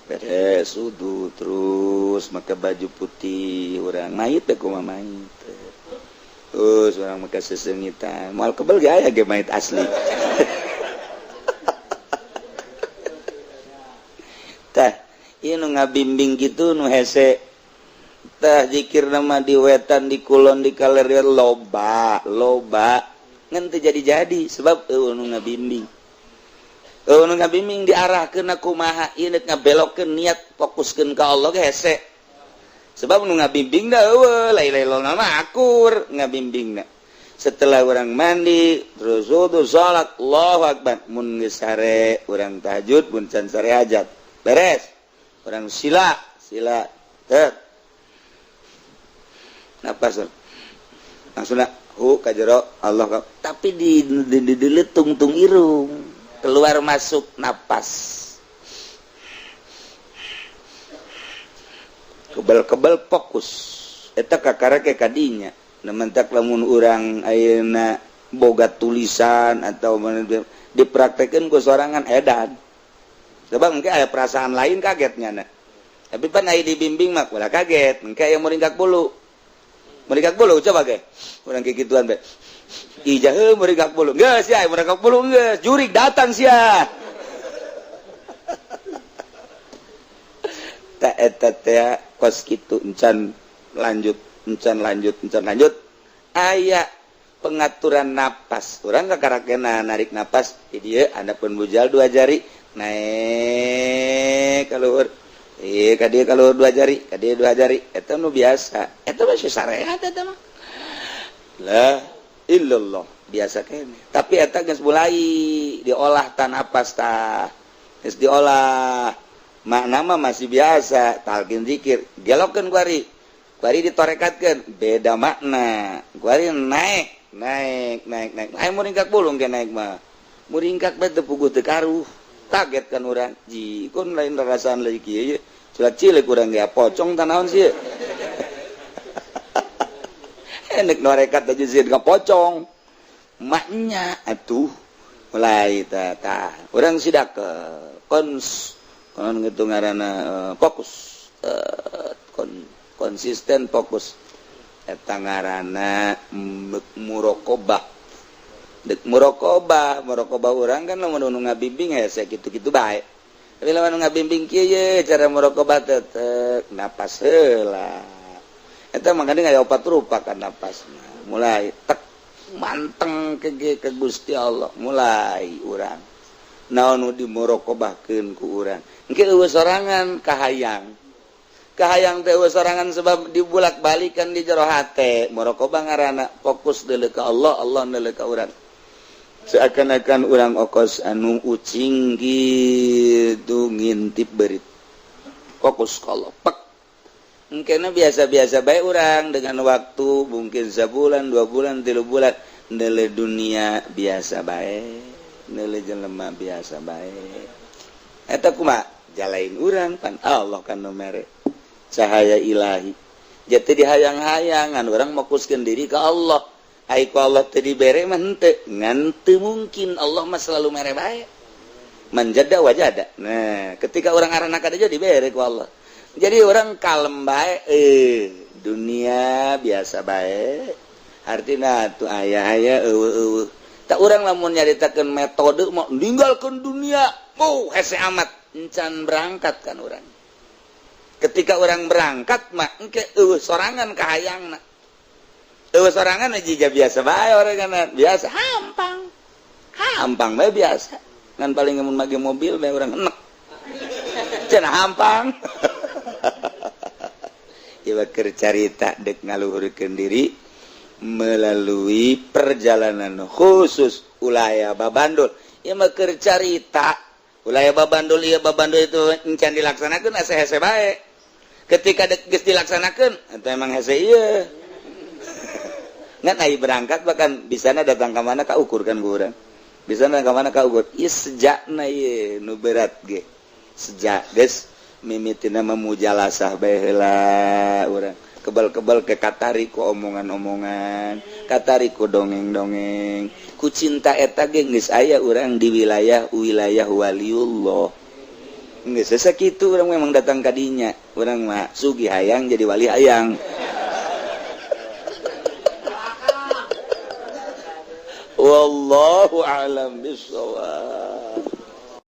Beres wudu terus make baju putih orang mayit teh kumaha mayit. Terus orang make sesengitan moal kebel ge aya ge mayit asli. Tah ieu nu ngabimbing kitu nu hese. Tah zikir nama di wetan di kulon di kaler loba loba ngan teu jadi-jadi sebab eueuh nu ngabimbing. Eueuh nu ngabimbing diarahkeun kumaha ieu deuk ngabelokkeun niat fokuskeun ka Allah ge hese. Sebab nu ngabimbing da eueuh la ilaha illallah mah akur ngabimbingna. Setelah urang mandi terus wudu salat Allahu akbar mun geus sare urang tahajud mun can sare hajat beres. Urang sila sila teu napas langsung hu ka jero Allah tapi di tungtung irung keluar masuk napas kebel-kebel fokus eta kakara ke kadinya nementak lamun urang ayeuna boga tulisan atau dipraktekeun ku sorangan edan sebab mungkin aya perasaan lain kagetnya na tapi pan aya dibimbing mah ulah kaget engke aya muringkak bulu muringkak bulu coba ge urang kikituan be ijah heuh muringkak bulu geus sia muringkak bulu geus jurig datang sia ta eta teh kos kitu encan lanjut encan lanjut encan lanjut aya pengaturan napas urang kakarakena narik napas di dieu andapun bujal dua jari naik ka luhur ka dieu ka luhur dua jari ka dieu dua jari eta nu biasa eta mah syariat eta mah la illallah biasa kene tapi eta geus mulai diolah tan napas tah geus diolah makna mah masih biasa talqin zikir gelokkeun kuari kuari ditorekatkeun beda makna kuari naik naik naik naik aya muringkak bulung ke naik mah muringkak bae teu puguh teu karuh kaget kan urang ji kun lain rasaan lagi kieu surat cilik urang ge pocong tanaon sih enek norekat aja sih ka pocong maknya atuh mulai tah tah urang sidak kons kon gitu ngaranna fokus konsisten fokus eta ngaranna muraqabah dek muraqabah muraqabah urang kan lamun nu ngabimbing hese kitu-kitu bae tapi lamun ngabimbing kieu ye cara muraqabah teh napas heula eta makanya aya opat rupa kan napasna mulai tek manteng ke Gusti Allah mulai urang naon nu dimuraqabahkeun ku urang engke eueuh sorangan kahayang kahayang teh eueuh sorangan sebab dibulak-balikan di jero hate muraqabah ngaranna fokus deuleu ka Allah Allah deuleu ka urang seakan-akan urang okos anu ucing kitu ngintip beurit fokus ka Allah pek engkena biasa-biasa bae urang dengan waktu mungkin sabulan 2 bulan 3 bulan deuleu dunia biasa bae deuleu jelema biasa bae eta kumaha jalain urang pan Allah kan nu mere cahaya ilahi Jadi dihayang-hayangan urang fokuskeun diri ke Allah. Ai ku Allah teu dibere mah henteu, ngan teu mungkin, Allah mah selalu mere bae. Man jadda wajada. Nah, ketika orang arana ka dieu dibere ku Allah. Jadi orang kalem bae, dunia biasa bae. Artinya tuh aya-aya eueuh eueuh. Tak urang lamun nyaritakeun metode mau ninggalkeun dunia, oh hese amat, encan berangkat kan orang. Ketika orang berangkat mah engke eueuh sorangan kahayangna. Eueuh sorangan jiga biasa bae orang kan biasa hampang. Hampang bae biasa. Ngan paling mun make mobil bae urang enek. Cenah hampang. Ieu keur carita dek ngaluhurkeun diri melalui perjalanan khusus ulah aya babandul. Ieu mah keur carita ulah aya babandul, ieu babandul itu encan dilaksanakeun asa hese bae. Ketika dek geus dilaksanakeun eta emang hese ieu. Ngan ai berangkat bahkan bisana datang ka mana ka ukur kan ku urang. Bisa datang ka mana ka ukur. Ieu sejakna ieu nu berat ge. Sejak geus mimitina memujalasah bae heula urang. Kebal-kebal ke katari ku omongan-omongan, katari ku dongeng-dongeng. Ku cinta eta ge geus aya urang di wilayah-wilayah waliullah. Geus sakitu urang memang datang ka dinya. Urang mah sugih hayang jadi wali hayang. Wallahu a'lam bissawab.